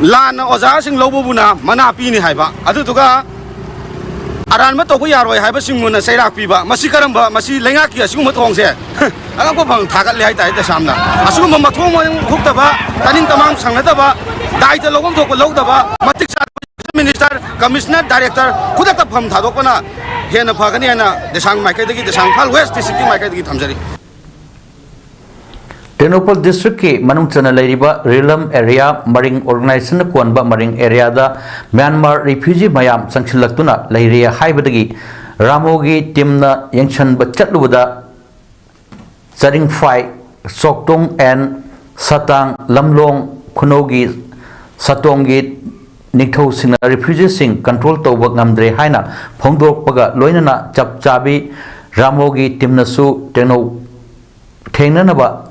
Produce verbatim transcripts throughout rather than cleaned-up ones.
ꯂꯥꯟꯅ ꯑꯣꯖꯥꯁꯤꯡ ꯂꯧꯕꯕꯨꯅ ꯃꯅꯥ ꯄꯤꯅꯤ ꯍꯥꯏꯕ, ꯑꯗꯨꯗꯨꯒ ꯑꯔꯥꯟꯕ ꯇꯧꯕ ꯌꯥꯔꯣꯏ ꯍꯥꯏꯕꯁꯤꯡꯕꯨꯅ ꯆꯩꯔꯥꯛ ꯄꯤꯕ, ꯃꯁꯤ ꯀꯔꯝꯕ, ꯃꯁꯤ ꯂꯩꯉꯥꯛꯀꯤ ꯑꯁꯤꯒꯨꯝꯕ ꯊꯧꯑꯣꯡꯁꯦ ꯑꯉꯛꯄ ꯐꯪ ꯊꯥꯒꯠꯂꯦ ꯍꯥꯏꯇꯥꯔꯦ꯫ ꯇꯁꯥꯝꯅ ꯑꯁꯤꯒꯨꯝꯕ ꯃꯊꯣꯡ ꯃꯔꯝ ꯍꯨꯛꯇꯕ, ꯇꯥꯅꯤꯡ ꯇꯃꯥꯡ ꯁꯪꯅꯗꯕ, ꯗꯥꯏꯇ ꯂꯧꯐꯝ ꯊꯣꯛꯄ ꯂꯧꯗꯕ, ꯃꯇꯤꯛ ꯆꯥꯗꯕ ꯃꯤꯅꯤꯁꯇꯔ, ꯀꯃꯤꯁꯅꯔ, ꯗꯥꯏꯔꯦꯛꯇꯔ ꯈꯨꯗꯛꯇ ꯐꯝ ꯊꯥꯗꯣꯛꯄꯅ ꯍꯦꯟꯅ ꯐꯒꯅꯤ ꯍꯥꯏꯅ ꯗꯦꯁꯥꯡ ꯃꯥꯏꯀꯩꯗꯒꯤ, ꯗꯦꯁꯥꯡ ꯏꯝꯐꯥꯜ ꯋꯦꯁ ꯗꯤꯁꯇ꯭ꯔꯤꯛꯀꯤ ꯃꯥꯏꯀꯩꯗꯒꯤ ꯊꯝꯖꯔꯤ꯫ ꯇꯦꯡꯅꯧꯄꯜ ꯗꯤꯁꯇ꯭ꯔꯤꯛꯀꯤ ꯃꯅꯨꯡ ꯆꯟꯅ ꯂꯩꯔꯤꯕ ꯔꯤꯂꯝ ꯑꯦꯔꯤꯌꯥ ꯃꯔꯤꯡ ꯑꯣꯔꯒꯅꯥꯏꯖꯦꯁꯟꯅ ꯀꯣꯟꯕ ꯃꯔꯤꯡ ꯑꯦꯔꯤꯌꯥꯗ ꯃ꯭ꯌꯥꯟꯃꯥꯔ ꯔꯤꯐ꯭ꯌꯨꯖꯤ ꯃꯌꯥꯝ ꯆꯪꯁꯤꯜꯂꯛꯇꯨꯅ ꯂꯩꯔꯦ ꯍꯥꯏꯕꯗꯒꯤ ꯔꯥꯃꯣꯒꯤ ꯇꯤꯝꯅ ꯌꯦꯡꯁꯤꯟꯕ ꯆꯠꯂꯨꯕꯗ ꯆꯔꯤꯡꯐꯥꯏ, ꯆꯣꯛꯇꯣꯡ ꯑꯦꯟ ꯁꯇꯥꯡ, ꯂꯝꯂꯣꯡ ꯈꯨꯅꯧꯒꯤ ꯁꯇꯣꯡꯒꯤ ꯅꯤꯡꯊꯧꯁꯤꯡꯅ ꯔꯤꯐ꯭ꯌꯨꯖꯤꯁꯤꯡ ꯀꯟꯇ꯭ꯔꯣꯜ ꯇꯧꯕ ꯉꯝꯗ꯭ꯔꯦ ꯍꯥꯏꯅ ꯐꯣꯡꯗꯣꯔꯛꯄꯒ ꯂꯣꯏꯅꯅ ꯆꯞ ꯆꯥꯕꯤ ꯔꯥꯃꯣꯒꯤ ꯇꯤꯝꯅꯁꯨ ꯇꯦꯡꯅꯧ ꯊꯦꯡꯅꯅꯕ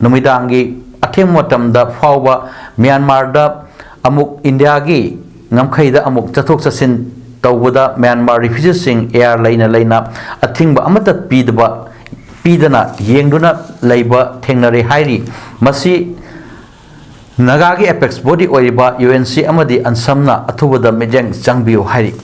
ꯅꯨꯃꯤꯗꯥꯡꯒꯤ ꯑꯊꯦꯡꯕ ꯃꯇꯝꯗ ꯐꯥꯎꯕ ꯃ꯭ꯌꯥꯟꯃꯥꯔꯗ ꯑꯃꯨꯛ ꯏꯟꯗꯤꯌꯥꯒꯤ ꯉꯝꯈꯩꯗ ꯑꯃꯨꯛ ꯆꯠꯊꯣꯛ ꯆꯠꯁꯤꯟ ꯇꯧꯕꯗ ꯃ꯭ꯌꯥꯟꯃꯥꯔ ꯔꯤꯐ꯭ꯌꯨꯖꯤꯁꯤꯡ ꯑꯦꯌꯥꯔ ꯂꯩꯅ ꯂꯩꯅ ꯑꯊꯤꯡꯕ ꯑꯃꯠꯇ ꯄꯤꯗꯕ, ꯄꯤꯗꯅ ꯌꯦꯡꯗꯨꯅ ꯂꯩꯕ ꯊꯦꯡꯅꯔꯦ ꯍꯥꯏꯔꯤ꯫ ꯃꯁꯤ ꯅꯥꯒꯥꯒꯤ ꯑꯦꯄꯦꯛꯁ ꯕꯣꯗꯤ ꯑꯣꯏꯔꯤꯕ ꯌꯨ ꯑꯦꯟ ꯁꯤ ꯑꯃꯗꯤ ꯑꯟꯁꯝꯅ ꯑꯊꯨꯕꯗ ꯃꯤꯠꯌꯦꯡ ꯆꯪꯕꯤꯌꯨ ꯍꯥꯏꯔꯤ꯫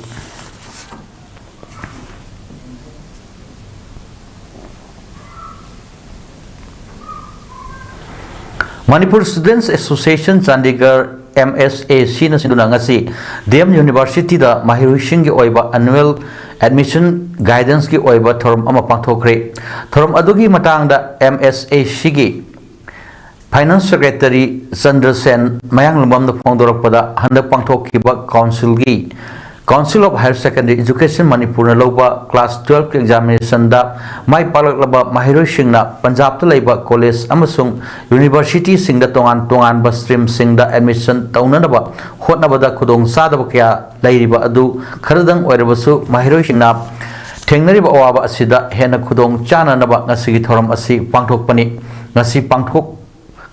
Manipur Students Association Chandigarh, M S A C ꯅ ꯁꯤꯟꯗꯨꯅ ꯉꯁꯤ ꯗꯤ ꯑꯦꯝ ꯌꯨꯅꯤꯚꯔꯁꯤꯇꯤꯗ ꯃꯍꯩꯔꯣꯏꯁꯤꯡꯒꯤ ꯑꯣꯏꯕ annual admission guidance ꯀꯤ ꯑꯣꯏꯕ ꯊꯧꯔꯝ ꯑꯃ ꯄꯥꯡꯊꯣꯛꯈ꯭ꯔꯦ꯫ ꯊꯧꯔꯝ ꯑꯗꯨꯒꯤ ꯃꯇꯥꯡꯗ M S A C ꯒꯤ Finance Secretary ꯆꯟꯗ꯭ꯔꯁꯦꯟ ꯃꯌꯥꯡꯂꯝꯕꯝꯅ ꯐꯣꯡꯗꯣꯔꯛꯄꯗ, ꯍꯟꯗꯛ ꯄꯥꯡꯊꯣꯛꯈꯤꯕ council ꯒꯤ, Council of Higher Secondary Education ꯃꯅꯤꯄꯨꯔꯅ ꯂꯧꯕ class twelve examination ꯗ ꯃꯥꯏ ꯄꯥꯛꯂꯛꯂꯕ ꯃꯍꯩꯔꯣꯏꯁꯤꯡꯅ ꯄꯟꯖꯥꯕꯇ ꯂꯩꯕ college ꯑꯃꯁꯨꯡ university ꯁꯤꯡꯗ ꯇꯣꯉꯥꯟ ꯇꯣꯉꯥꯟꯕ stream ꯁꯤꯡꯗ admission ꯇꯧꯅꯅꯕ ꯍꯣꯠꯅꯕꯗ ꯈꯨꯗꯣꯡ ꯆꯥꯗꯕ ꯀꯌꯥ ꯂꯩꯔꯤꯕ ꯑꯗꯨ ꯈꯔꯗꯪ ꯑꯣꯏꯔꯕꯁꯨ ꯃꯍꯩꯔꯣꯏꯁꯤꯡꯅ ꯊꯦꯡꯅꯔꯤꯕ ꯑꯋꯥꯕ ꯑꯁꯤꯗ ꯍꯦꯟꯅ ꯈꯨꯗꯣꯡ ꯆꯥꯅꯅꯕ ꯉꯁꯤꯒꯤ ꯊꯧꯔꯝ ꯑꯁꯤ ꯄꯥꯡꯊꯣꯛꯄꯅꯤ꯫ ꯉꯁꯤ ꯄꯥꯡꯊꯣꯛ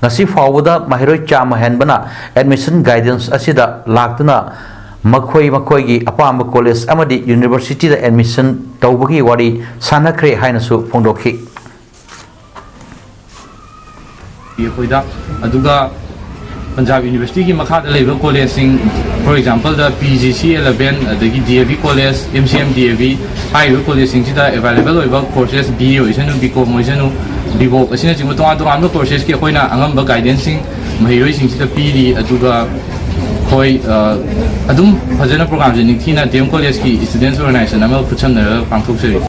ꯉꯁꯤ ꯐꯥꯎꯕꯗ ꯃꯍꯩꯔꯣꯏ ꯆꯥꯝꯃ ꯍꯦꯟꯕꯅ admission guidance ꯑꯁꯤꯗ ꯂꯥꯛꯇꯨꯅ ꯃꯈꯣꯏ ꯃꯈꯣꯏꯒꯤ ꯑꯄꯥꯝꯕ college ꯑꯃꯗꯤ university ꯗ admission ꯇꯧꯕꯒꯤ ꯋꯥꯔꯤ ꯁꯥꯟꯅꯈ꯭ꯔꯦ ꯍꯥꯏꯅꯁꯨ ꯐꯣꯡꯗꯣꯛꯈꯤ꯫ ꯑꯩꯈꯣꯏꯗ꯫ ꯑꯗꯨꯒ ꯄꯟꯖꯥꯕ ꯌꯨꯅꯤꯚꯔꯁꯤꯇꯤꯒꯤ ꯃꯈꯥꯗ ꯂꯩꯕ ꯀꯣꯂꯦꯖꯁꯤꯡ, for example the P G C eleven, ꯑꯗꯒꯤ D A V college, M C M D A V, ꯍꯥꯏꯔꯤꯕ ꯀꯣꯂꯦꯖꯁꯤꯡꯁꯤꯗ available ꯑꯣꯏꯕ courses B A ꯑꯣꯏꯁꯅꯨ, B Com ꯑꯣꯏꯁꯅꯨ, B Voc ꯑꯁꯤꯅꯆꯤꯡꯕ ꯇꯣꯉꯥꯟ ꯇꯣꯉꯥꯟꯕ courses ꯀꯤ ꯑꯩꯈꯣꯏꯅ ꯑꯉꯝꯕ guidance ꯁꯤꯡ ꯃꯍꯩꯔꯣꯏꯁꯤꯡꯁꯤꯗ ꯄꯤꯔꯤ꯫ ꯑꯗꯨꯒ ꯑꯩꯈꯣꯏ, ꯑ, ꯑꯗꯨꯝ ꯐꯖꯅ program ꯁꯦ ꯅꯤꯡꯊꯤꯅ D M College ꯀꯤ students organization ꯑꯃ ꯈꯨꯠꯁꯝꯅꯔꯒ ꯄꯥꯡꯊꯣꯛꯆꯔꯤ꯫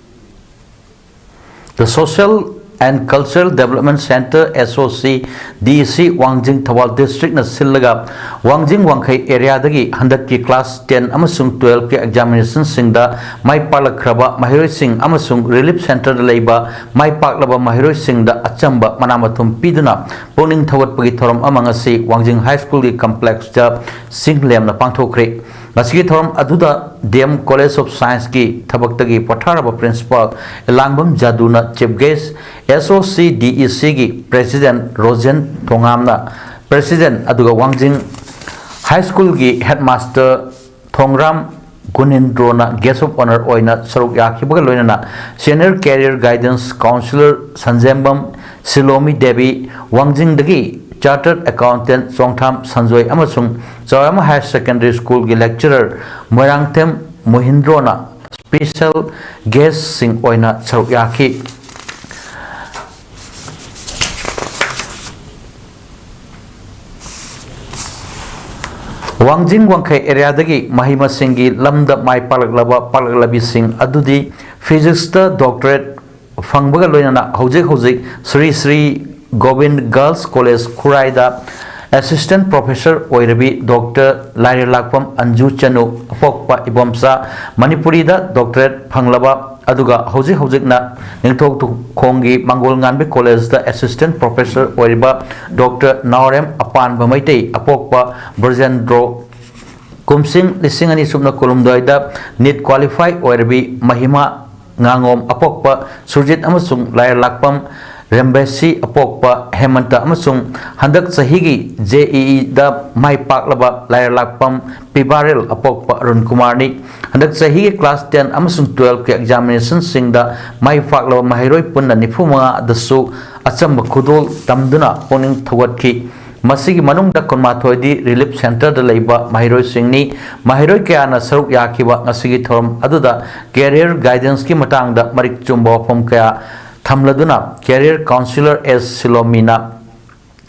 The Social and Cultural Development Centre, S O C D E C, ꯋꯥꯡꯖꯤꯡ, ꯊꯧꯕꯥꯜ district ꯅ ꯁꯤꯜꯂꯒ ꯋꯥꯡꯖꯤꯡ ꯋꯥꯡꯈꯩ area ꯗꯒꯤ ꯍꯟꯗꯛꯀꯤ class ten ꯑꯃꯁꯨꯡ twelve ꯀꯤ examination ꯁꯤꯡꯗ ꯃꯥꯏ ꯄꯥꯛꯂꯛꯈ꯭ꯔꯕ ꯃꯍꯩꯔꯣꯏꯁꯤꯡ ꯑꯃꯁꯨꯡ relief centre ꯗ ꯂꯩꯕ ꯃꯥꯏ ꯄꯥꯛꯂꯕ ꯃꯍꯩꯔꯣꯏꯁꯤꯡꯗ ꯑꯆꯝꯕ ꯃꯅꯥ ꯃꯊꯨꯝ ꯄꯤꯗꯨꯅ ꯄꯨꯛꯅꯤꯡ ꯊꯧꯒꯠꯄꯒꯤ ꯊꯧꯔꯝ ꯑꯃ ꯉꯁꯤ ꯋꯥꯡꯖꯤꯡ High School ꯒꯤ complex ꯇ ꯁꯤꯡ ꯂꯦꯝꯅ ꯄꯥꯡꯊꯣꯛꯈ꯭ꯔꯦ꯫ ꯉꯁꯤꯒꯤ ꯊꯧꯔꯝ ꯑꯗꯨꯗ D M College of Science ꯀꯤ ꯊꯕꯛꯇꯒꯤ ꯄꯣꯊꯥꯔꯕ Principal ꯏꯂꯥꯡꯕꯝ ꯖꯥꯗꯨꯅ chief guest, S O C D E C ꯒꯤ President ꯔꯣꯖꯦꯟ ꯊꯣꯉꯥꯝꯅ President, ꯑꯗꯨꯒ ꯋꯥꯡꯖꯤꯡ High School ꯒꯤ Headmaster ꯊꯣꯡꯒ꯭ꯔꯥꯝ ꯒꯨꯅꯤꯟꯗ꯭ꯔꯣꯅ guest of honour ꯑꯣꯏꯅ ꯁꯔꯨꯛ ꯌꯥꯈꯤꯕꯒ ꯂꯣꯏꯅꯅ Senior Career Guidance Counsellor ꯁꯟꯖꯦꯝꯕꯝ ꯁꯤꯂꯣꯃꯤ Devi, ꯋꯥꯡꯖꯤꯡꯗꯒꯤ Chartered Accountant ꯆꯣꯡꯊꯥꯝ ꯁꯟꯖꯣꯏ ꯑꯃꯁꯨꯡ ꯆꯥꯎꯔꯥꯝ Higher Secondary School ꯒꯤ lecturer ꯃꯣꯏꯔꯥꯡꯊꯦꯝ ꯃꯣꯍꯤꯟꯗ꯭ꯔꯣꯅ special guest ꯁꯤꯡ ꯑꯣꯏꯅ ꯁꯔꯨꯛ ꯌꯥꯈꯤ꯫ ꯋꯥꯡꯖꯤꯡ ꯋꯥꯡꯈꯩ area ꯗꯒꯤ ꯃꯍꯩ ꯃꯁꯤꯡꯒꯤ ꯂꯝꯗ ꯃꯥꯏ ꯄꯥꯛꯂꯛꯂꯕ ꯄꯥꯛꯂꯛꯂꯕꯤꯁꯤꯡ ꯑꯗꯨꯗꯤ Physics ꯇ doctorate ꯐꯪꯕꯒ ꯂꯣꯏꯅꯅ ꯍꯧꯖꯤꯛ ꯍꯧꯖꯤꯛ Shri Shri Gobin Girls College ꯈꯨꯔꯥꯏꯗ Assistant Professor ꯑꯣꯏꯔꯕꯤ Doctor ꯂꯥꯏꯔꯦꯂꯥꯛꯄꯝ Anju ꯆꯅꯨ, ꯑꯄꯣꯛꯄ ꯏꯕꯣꯝꯆꯥ, ꯃꯅꯤꯄꯨꯔꯤꯗ doctorate ꯐꯪꯂꯕ, ꯑꯗꯨꯒ ꯍꯧꯖꯤꯛ ꯍꯧꯖꯤꯛꯅ ꯅꯤꯡꯊꯧꯈꯣꯡꯒꯤ ꯃꯪꯒꯣꯜ ꯉꯥꯟꯕꯤ College ꯇ Assistant Professor ꯑꯣꯏꯔꯤꯕ Doctor ꯅꯥꯎꯔꯦꯝ ꯑꯄꯥꯟꯕ ꯃꯩꯇꯩ, ꯑꯄꯣꯛꯄ ꯕ꯭ꯔꯖꯦꯟꯗ꯭ꯔꯣ, ꯀꯨꯝꯁꯤꯡ ꯂꯤꯁꯤꯡ ꯑꯅꯤ ꯁꯨꯞꯅ ꯀꯨꯟꯍꯨꯝꯗꯣꯏꯗ NEET qualify ꯑꯣꯏꯔꯕꯤ ꯃꯍꯤꯃꯥ ꯉꯥꯉꯣꯝ, ꯑꯄꯣꯛꯄ ꯁꯨꯔꯖꯤꯠ ꯑꯃꯁꯨꯡ ꯂꯥꯏꯔꯂꯥꯛꯄꯝ ꯔꯦꯝꯕꯦꯁꯤ, ꯑꯄꯣꯛꯄ ꯍꯦꯃꯟꯇ, ꯑꯃꯁꯨꯡ ꯍꯟꯗꯛ ꯆꯍꯤꯒꯤ J E E ꯗ ꯃꯥꯏ ꯄꯥꯛꯂꯕ ꯂꯥꯏꯔꯂꯥꯛꯄꯝ ꯄꯤꯕꯥꯔꯦꯜ, ꯑꯄꯣꯛꯄ ꯑꯔꯨꯟ ꯀꯨꯃꯥꯔꯅꯤ꯫ ꯍꯟꯗꯛ ꯆꯍꯤꯒꯤ class ten ꯑꯃꯁꯨꯡ twelve ꯀꯤ examination ꯁꯤꯡꯗ ꯃꯥꯏ ꯄꯥꯛꯂꯕ ꯃꯍꯩꯔꯣꯏ ꯄꯨꯟꯅ ꯅꯤꯐꯨ ꯃꯉꯥꯗꯁꯨ ꯑꯆꯝꯕ ꯈꯨꯗꯣꯜ ꯇꯝꯗꯨꯅ ꯄꯨꯛꯅꯤꯡ ꯊꯧꯒꯠꯈꯤ꯫ ꯃꯁꯤꯒꯤ ꯃꯅꯨꯡꯗ ꯀꯨꯟꯃꯥꯊꯣꯏꯗꯤ relief centreꯗ ꯂꯩꯕ ꯃꯍꯩꯔꯣꯏꯁꯤꯡꯅꯤ꯫ ꯃꯍꯩꯔꯣꯏ ꯀꯌꯥꯅ ꯁꯔꯨꯛ ꯌꯥꯈꯤꯕ ꯉꯁꯤꯒꯤ ꯊꯧꯔꯝ ꯑꯗꯨꯗ career guidanceꯀꯤ ꯃꯇꯥꯡꯗ ꯃꯔꯤꯛ ꯆꯨꯝꯕ ꯋꯥꯐꯝ ꯀꯌꯥ ꯊꯝꯂꯗꯨꯅ career counsellor ꯑꯦꯁ ꯁꯤꯂꯣꯃꯤꯅ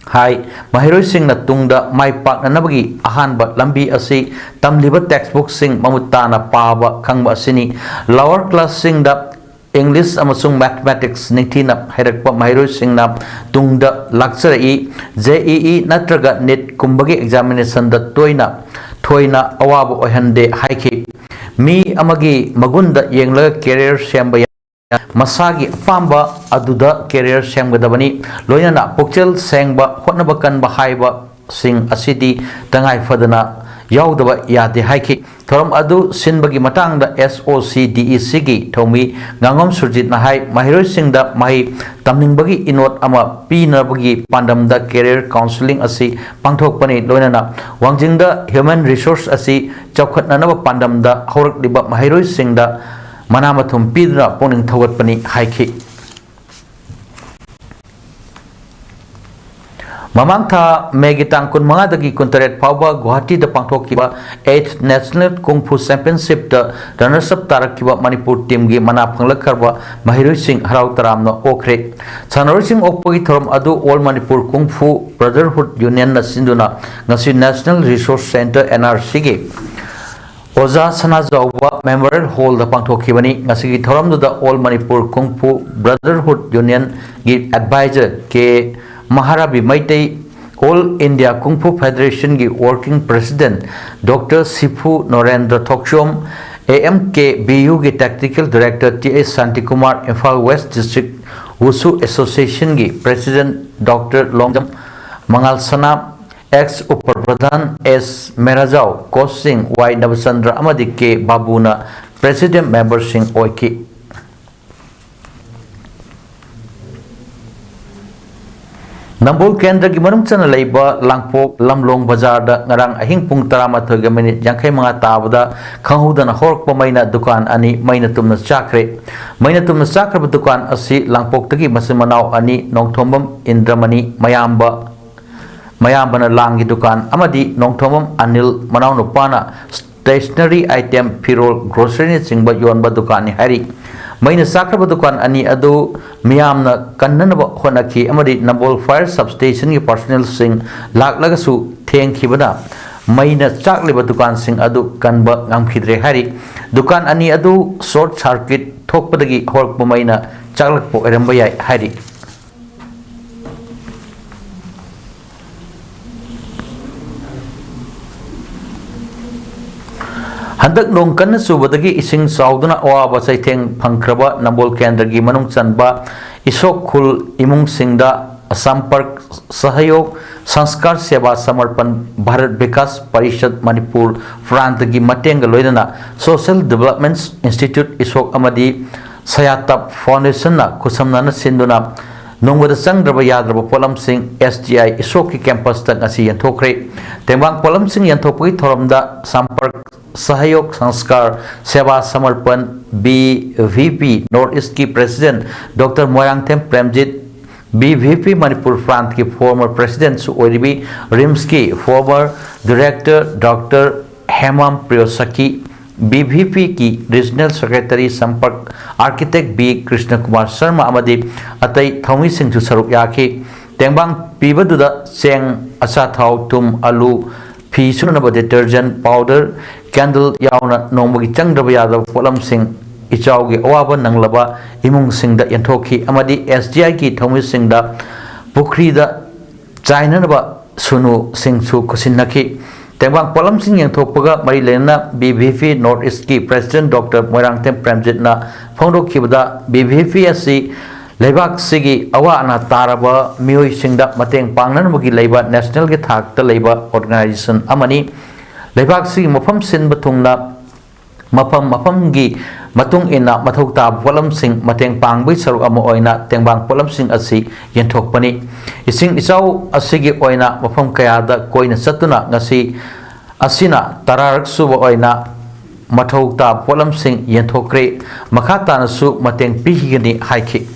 ꯍꯥꯏ, ꯃꯍꯩꯔꯣꯏꯁꯤꯡꯅ ꯇꯨꯡꯗ ꯃꯥꯏ ꯄꯥꯛꯅꯅꯕꯒꯤ ꯑꯍꯥꯟꯕ ꯂꯝꯕꯤ ꯑꯁꯤ ꯇꯝꯂꯤꯕ textbookꯁꯤꯡ ꯃꯃꯨꯠ ꯇꯥꯅ ꯄꯥꯕ ꯈꯪꯕ ꯑꯁꯤꯅꯤ꯫ Lower classꯁꯤꯡꯗ English ꯑꯃꯁꯨꯡ Mathematics ꯅꯤꯡꯊꯤꯅ ꯍꯩꯔꯛꯄ ꯃꯍꯩꯔꯣꯏꯁꯤꯡꯅ ꯇꯨꯡꯗ ꯂꯥꯛꯆꯔꯛꯏ꯫ JEE ꯅꯠꯇ꯭ꯔꯒ NEETꯀꯨꯝꯕꯒꯤ examinationꯗ ꯇꯣꯏꯅ ꯊꯣꯏꯅ ꯑꯋꯥꯕ ꯑꯣꯏꯍꯟꯗꯦ ꯍꯥꯏꯈꯤ꯫ ꯃꯤ ꯑꯃꯒꯤ ꯃꯒꯨꯟꯗ ꯌꯦꯡꯂꯒ career ꯁꯦꯝꯕ ꯌꯥꯏ꯫ ꯃꯁꯥꯒꯤ ꯑꯄꯥꯝꯕ ꯑꯗꯨꯗ career ꯁꯦꯝꯒꯗꯕꯅꯤ꯫ ꯂꯣꯏꯅꯅ ꯄꯨꯛꯆꯦꯜ ꯁꯦꯡꯕ, ꯍꯣꯠꯅꯕ ꯀꯟꯕ ꯍꯥꯏꯕꯁꯤꯡ ꯑꯁꯤꯗꯤ ꯇꯉꯥꯏ ꯐꯗꯅ ꯌꯥꯎꯗꯕ ꯌꯥꯗꯦ ꯍꯥꯏꯈꯤ꯫ ꯊꯧꯔꯝ ꯑꯗꯨ ꯁꯤꯟꯕꯒꯤ ꯃꯇꯥꯡꯗ SOCDECꯒꯤ ꯊꯧꯃꯤ ꯉꯥꯉꯣꯝ ꯁꯨꯔꯖꯤꯠꯅ ꯍꯥꯏ, ꯃꯍꯩꯔꯣꯏꯁꯤꯡꯗ ꯃꯍꯩ ꯇꯝꯅꯤꯡꯕꯒꯤ ꯏꯅꯣꯠ ꯑꯃ ꯄꯤꯅꯕꯒꯤ ꯄꯥꯟꯗꯝꯗ career counselling ꯑꯁꯤ ꯄꯥꯡꯊꯣꯛꯄꯅꯤ꯫ ꯂꯣꯏꯅꯅ ꯋꯥꯡꯖꯤꯡꯗ human resource ꯑꯁꯤ ꯆꯥꯎꯈꯠꯅꯅꯕ ꯄꯥꯟꯗꯝꯗ ꯍꯧꯔꯛꯂꯤꯕ ꯃꯍꯩꯔꯣꯏꯁꯤꯡꯗ ꯃꯅꯥ ꯃꯊꯨꯝ ꯄꯤꯗꯨꯅ ꯄꯨꯛꯅꯤꯡ ꯊꯧꯒꯠꯄꯅꯤ ꯍꯥꯏꯈꯤ꯫ ꯃꯃꯥꯡ ꯊꯥ ꯃꯦꯒꯤ ꯇꯥꯡ ꯀꯨꯟꯃꯉꯥꯗꯒꯤ ꯀꯨꯟꯇꯔꯦꯠ ꯐꯥꯎꯕ ꯒꯨꯋꯥꯍꯥꯇꯤꯗ ꯄꯥꯡꯊꯣꯛꯈꯤꯕ eighth National Kung Fu Championshipꯇ runners up ꯇꯥꯔꯛꯈꯤꯕ Manipur teamꯒꯤ ꯃꯅꯥ ꯐꯪꯂꯛꯈ꯭ꯔꯕ ꯃꯍꯩꯔꯣꯏꯁꯤꯡ ꯍꯔꯥꯎ ꯇꯔꯥꯝꯅ ꯑꯣꯛꯈ꯭ꯔꯦ꯫ ꯁꯥꯟꯅꯔꯣꯏꯁꯤꯡ ꯑꯣꯛꯄꯒꯤ ꯊꯧꯔꯝ ꯑꯗꯨ All Manipur Kung Fu Brotherhood Unionꯅ ꯁꯤꯟꯗꯨꯅ ꯉꯁꯤ National Resource Centre, NRCꯒꯤ ꯑꯣꯖꯥ ꯁꯅꯥꯖꯥꯎꯕ Memorial Hallꯗ ꯄꯥꯡꯊꯣꯛꯈꯤꯕꯅꯤ꯫ ꯉꯁꯤꯒꯤ ꯊꯧꯔꯝꯗꯨꯗ All Manipur Kung Fu Brotherhood Unionꯒꯤ advisor K Maharabi Meitei, All India Kung Fu Federationꯒꯤ working president doctor shifu Narendra Thokchom, AMKBUꯒꯤ technical director T H Shantikumar, Imphal West District Wushu Associationꯒꯤ president doctor Longjam Mangalsana, ex up pradhan S Merajao, coachꯁꯤꯡ ꯋꯥꯏ ꯅꯕꯆꯟꯗ꯭ꯔ ꯑꯃꯗꯤ K ꯕꯥꯕꯨꯅ president memberꯁꯤꯡ ꯑꯣꯏꯈꯤ꯫ ꯅꯝꯕꯣꯜ ꯀꯦꯟꯗ꯭ꯔꯒꯤ ꯃꯅꯨꯡ ꯆꯟꯅ ꯂꯩꯕ ꯂꯥꯡꯄꯣꯛ ꯂꯝꯂꯣꯡ ꯕꯖꯥꯔꯗ ꯉꯔꯥꯡ ꯑꯍꯤꯡ ꯄꯨꯡ ꯇꯔꯥꯃꯥꯊꯣꯏꯒ minute ꯌꯥꯡꯈꯩ ꯃꯉꯥ ꯇꯥꯕꯗ ꯈꯪꯍꯧꯗꯅ ꯍꯧꯔꯛꯄ ꯃꯩꯅ ꯗꯨꯀꯥꯟ ꯑꯅꯤ ꯃꯩꯅ ꯇꯨꯝꯅ ꯆꯥꯛꯈ꯭ꯔꯦ꯫ ꯃꯩꯅ ꯇꯨꯝꯅ ꯆꯥꯛꯈ꯭ꯔꯕ ꯗꯨꯀꯥꯟ ꯑꯁꯤ ꯂꯥꯡꯄꯣꯛꯇꯒꯤ ꯃꯆꯤꯟ ꯃꯅꯥꯎ ꯑꯅꯤ, ꯅꯣꯡꯊꯣꯝꯕꯝ ꯏꯟꯗ꯭ꯔꯃꯅꯤ, ꯃꯌꯥꯝꯕ ꯃꯌꯥꯝꯕꯅ ꯂꯥꯡꯒꯤ ꯗꯨꯀꯥꯟ ꯑꯃꯗꯤ ꯅꯣꯡꯊꯣꯝꯕꯝ ꯑꯅꯤꯜ ꯃꯅꯥꯎꯅꯨꯄꯥꯅ stationery item, ꯐꯤꯔꯣꯜ, groceryꯅꯆꯤꯡꯕ ꯌꯣꯟꯕ ꯗꯨꯀꯥꯟꯅꯤ ꯍꯥꯏꯔꯤ꯫ ꯃꯩꯅ ꯆꯥꯛꯈ꯭ꯔꯕ ꯗꯨꯀꯥꯟ ꯑꯅꯤ ꯑꯗꯨ ꯃꯤꯌꯥꯝꯅ ꯀꯟꯅꯅꯕ ꯍꯣꯠꯅꯈꯤ ꯑꯃꯗꯤ ꯅꯝꯕꯣꯜ fire substationꯒꯤ personnelꯁꯤꯡ ꯂꯥꯛꯂꯒꯁꯨ ꯊꯦꯡꯈꯤꯕꯅ ꯃꯩꯅ ꯆꯥꯛꯂꯤꯕ ꯗꯨꯀꯥꯟꯁꯤꯡ ꯑꯗꯨ ꯀꯟꯕ ꯉꯝꯈꯤꯗ꯭ꯔꯦ ꯍꯥꯏꯔꯤ꯫ ꯗꯨꯀꯥꯟ ꯑꯅꯤ ꯑꯗꯨ short circuit ꯊꯣꯛꯄꯗꯒꯤ ꯍꯧꯔꯛꯄ ꯃꯩꯅ ꯆꯥꯛꯂꯛꯄ ꯑꯣꯏꯔꯝꯕ ꯌꯥꯏ ꯍꯥꯏꯔꯤ꯫ ꯍꯟꯗꯛ ꯅꯣꯡ ꯀꯟꯅ ꯆꯨꯕꯗꯒꯤ ꯏꯁꯤꯡ ꯆꯥꯎꯗꯨꯅ ꯑꯋꯥꯕ ꯆꯩꯊꯦꯡ ꯐꯪꯈ꯭ꯔꯕ ꯅꯝꯕꯣꯜ ꯀꯦꯟꯗ꯭ꯔꯒꯤ ꯃꯅꯨꯡ ꯆꯟꯕ ꯏꯁꯣꯛ ꯈꯨꯜ ꯏꯃꯨꯡꯁꯤꯡꯗ ꯁꯝꯄꯔꯛ ꯁꯍꯌꯣꯒ ꯁꯪꯁꯀꯥꯔ ꯁꯦꯕꯥ ꯁꯃꯔꯄꯟ ꯚꯥꯔꯠ ꯕꯤꯀꯥꯁ ꯄꯔꯤꯁꯠ ꯃꯅꯤꯄꯨꯔ ꯄ꯭ꯔꯥꯟꯇꯒꯤ ꯃꯇꯦꯡꯒ ꯂꯣꯏꯅꯅ Social Development Institute ꯏꯁꯣꯛ ꯑꯃꯗꯤ ꯁꯌꯥꯇꯞ Foundationꯅ ꯈꯨꯠꯁꯝꯅꯅ ꯁꯤꯟꯗꯨꯅ ꯅꯣꯡꯃꯗ ꯆꯪꯗ꯭ꯔꯕ ꯌꯥꯗ꯭ꯔꯕ ꯄꯣꯠꯂꯝꯁꯤꯡ S D I ꯏꯁꯣꯛꯀꯤ campusꯇ ꯉꯁꯤ ꯌꯦꯟꯊꯣꯛꯈ꯭ꯔꯦ꯫ ꯇꯦꯡꯕꯥꯡ ꯄꯣꯠꯂꯝꯁꯤꯡ ꯌꯦꯟꯊꯣꯛꯄꯒꯤ ꯊꯧꯔꯝꯗ ꯁꯝꯄꯔꯛ ꯁꯍꯌꯣꯒ ꯁꯪꯁꯀꯥꯔ ꯁꯦꯕꯥ ꯁꯃꯔꯄꯟ B V P North Eastꯀꯤ President Doctor Moirangthem Premjit, B V P Manipur ꯄ꯭ꯔꯥꯟꯠꯀꯤ former Presidentꯁꯨ ꯑꯣꯏꯔꯤꯕꯤ RIMSꯀꯤ former Director Doctor Hemam ꯄ꯭ꯔꯤꯌꯣꯁꯀꯤ, B V Pꯒꯤ Regional Secretary Sampark Architect B Krishna Kumar Sharma ꯑꯃꯗꯤ ꯑꯇꯩ ꯊꯧꯃꯤꯁꯤꯡꯁꯨ ꯁꯔꯨꯛ ꯌꯥꯈꯤ꯫ ꯇꯦꯡꯕꯥꯡ ꯄꯤꯕꯗꯨꯗ ꯆꯦꯡ, ꯑꯆꯥꯊꯥꯎ, ꯊꯨꯝ, ꯑꯂꯨ, ꯐꯤ ꯁꯨꯅꯅꯕ detergent, powder, candle ꯌꯥꯎꯅ ꯅꯣꯡꯃꯒꯤ ꯆꯪꯗ꯭ꯔꯕ ꯌꯥꯗꯕ ꯄꯣꯠꯂꯝꯁꯤꯡ ꯏꯆꯥꯎꯒꯤ ꯑꯋꯥꯕ ꯅꯪꯂꯕ ꯏꯃꯨꯡꯁꯤꯡꯗ ꯌꯦꯟꯊꯣꯛꯈꯤ ꯑꯃꯗꯤ S D Iꯒꯤ ꯊꯧꯃꯤꯁꯤꯡꯗ ꯄꯨꯈ꯭ꯔꯤꯗ ꯆꯥꯏꯅꯅꯕ ꯁꯨꯅꯨꯁꯤꯡꯁꯨ ꯈꯨꯠꯁꯤꯟꯅꯈꯤ꯫ ꯇꯦꯡꯕꯥꯡ ꯄꯣꯠꯂꯝꯁꯤꯡ ꯌꯦꯟꯊꯣꯛꯄꯒ ꯃꯔꯤ ꯂꯩꯅꯅ B V P North Eastꯀꯤ President Doctor Moirangthem ꯄ꯭ꯔꯦꯝꯖꯤꯠꯅ ꯐꯣꯡꯗꯣꯛꯈꯤꯕꯗ, B V P ꯑꯁꯤ ꯂꯩꯕꯥꯛꯁꯤꯒꯤ ꯑꯋꯥ ꯑꯅꯥ ꯇꯥꯔꯕ ꯃꯤꯑꯣꯏꯁꯤꯡꯗ ꯃꯇꯦꯡ ꯄꯥꯡꯅꯅꯕꯒꯤ ꯂꯩꯕ nationalꯒꯤ ꯊꯥꯛꯇ ꯂꯩꯕ organization ꯑꯃꯅꯤ꯫ ꯂꯩꯕꯥꯛꯁꯤꯒꯤ ꯃꯐꯝ ꯁꯤꯟꯕ ꯊꯨꯡꯅ ꯃꯐꯝ ꯃꯐꯝꯒꯤ ꯃꯇꯨꯡ ꯏꯟꯅ ꯃꯊꯧ ꯇꯥꯕ ꯄꯣꯠꯂꯝꯁꯤꯡ ꯃꯇꯦꯡ ꯄꯥꯡꯕꯒꯤ ꯁꯔꯨꯛ ꯑꯃ ꯑꯣꯏꯅ ꯇꯦꯡꯕꯥꯡ ꯄꯣꯠꯂꯝꯁꯤꯡ ꯑꯁꯤ ꯌꯦꯟꯊꯣꯛꯄꯅꯤ꯫ ꯏꯁꯤꯡ ꯏꯆꯥꯎ ꯑꯁꯤꯒꯤ ꯑꯣꯏꯅ ꯃꯐꯝ ꯀꯌꯥꯗ ꯀꯣꯏꯅ ꯆꯠꯇꯨꯅ ꯉꯁꯤ ꯑꯁꯤꯅ ꯇꯔꯥꯔꯛ ꯁꯨꯕ ꯑꯣꯏꯅ ꯃꯊꯧ ꯇꯥꯕ ꯄꯣꯠꯂꯝꯁꯤꯡ ꯌꯦꯟꯊꯣꯛꯈ꯭ꯔꯦ꯫ ꯃꯈꯥ ꯇꯥꯅꯁꯨ ꯃꯇꯦꯡ ꯄꯤꯈꯤꯒꯅꯤ ꯍꯥꯏꯈꯤ꯫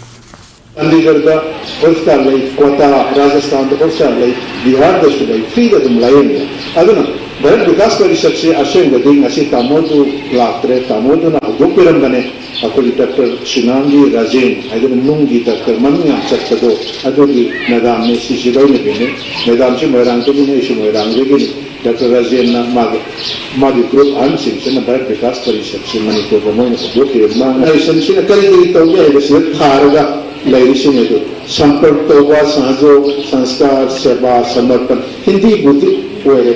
ꯆꯥꯟꯗꯤꯒꯔꯗ ꯍꯣꯁꯄꯤꯇꯥꯜ ꯂꯩ, ꯀ꯭ꯋꯥꯇꯥ ꯔꯥꯖꯁꯊꯥꯟꯗ ꯍꯣꯁꯄꯤꯇꯥꯜ ꯂꯩ, ꯕꯤꯍꯥꯔꯗꯁꯨ ꯂꯩ, ꯐ꯭ꯔꯤꯗ ꯑꯗꯨꯝ ꯂꯥꯌꯦꯡꯉꯤ꯫ ꯑꯗꯨꯅ ꯚꯥꯔꯠ ꯕꯤꯀꯥꯁ ꯄꯔꯤꯁꯠꯁꯤ ꯑꯁꯦꯡꯕꯗꯤ ꯉꯁꯤ ꯇꯥꯃꯣꯗꯨ ꯂꯥꯛꯇ꯭ꯔꯦ, ꯇꯥꯃꯣꯗꯨꯅ ꯍꯧꯗꯣꯛꯄꯤꯔꯝꯕꯅꯦ꯫ ꯑꯩꯈꯣꯏꯒꯤ ꯗꯥꯛꯇꯔ ꯁꯤꯅꯥꯝꯒꯤ ꯔꯥꯖꯦꯟ ꯍꯥꯏꯗꯅ ꯅꯨꯡꯒꯤ ꯗꯥꯛꯇꯔ ꯃꯃꯤꯡ ꯌꯥꯝ ꯆꯠꯄꯗꯣ, ꯑꯗꯨꯒꯤ ꯃꯦꯗꯥꯝꯅꯦ ꯁꯤꯁꯤ ꯂꯣꯏꯅꯕꯤꯅꯤ꯫ ꯃꯦꯗꯥꯝꯁꯤ ꯃꯣꯏꯔꯥꯡꯗꯒꯤꯅꯤ, ꯑꯩꯁꯨ ꯃꯣꯏꯔꯥꯡꯗꯒꯤꯅꯤ꯫ ꯗꯥꯛꯇꯔ ꯔꯥꯖꯦꯟꯅ ꯃꯥꯒꯤ, ꯃꯥꯒꯤ ꯒ꯭ꯔꯨꯞ ꯑꯍꯟꯁꯤꯡꯁꯤꯅ ꯚꯥꯔꯠ ꯕꯤꯀꯥꯁ ꯄꯔꯤꯁꯠꯁꯤ ꯃꯅꯤꯄꯨꯔꯗ ꯃꯣꯏꯅ ꯍꯧꯗꯣꯛꯈꯤꯕ꯫ ꯃꯥꯅ ꯂꯥꯏꯁꯟꯁꯤꯅ ꯀꯔꯤ ꯀꯔꯤ ꯇꯧꯒꯦ ꯍꯥꯏꯕꯁꯤꯗ ꯊꯥꯔꯒ ꯂꯩꯔꯤꯁꯤꯡ ꯑꯗꯨ ꯁꯝꯄꯔꯛ ꯇꯧꯕ, ꯁꯍꯖꯣꯒ, ꯁꯪꯁꯀꯥꯔ, ꯁꯦꯕꯥ, ꯁꯃꯔꯄꯟ, ꯍꯤꯟꯗꯤꯕꯨꯗꯤ ꯑꯣꯏꯔꯦ꯫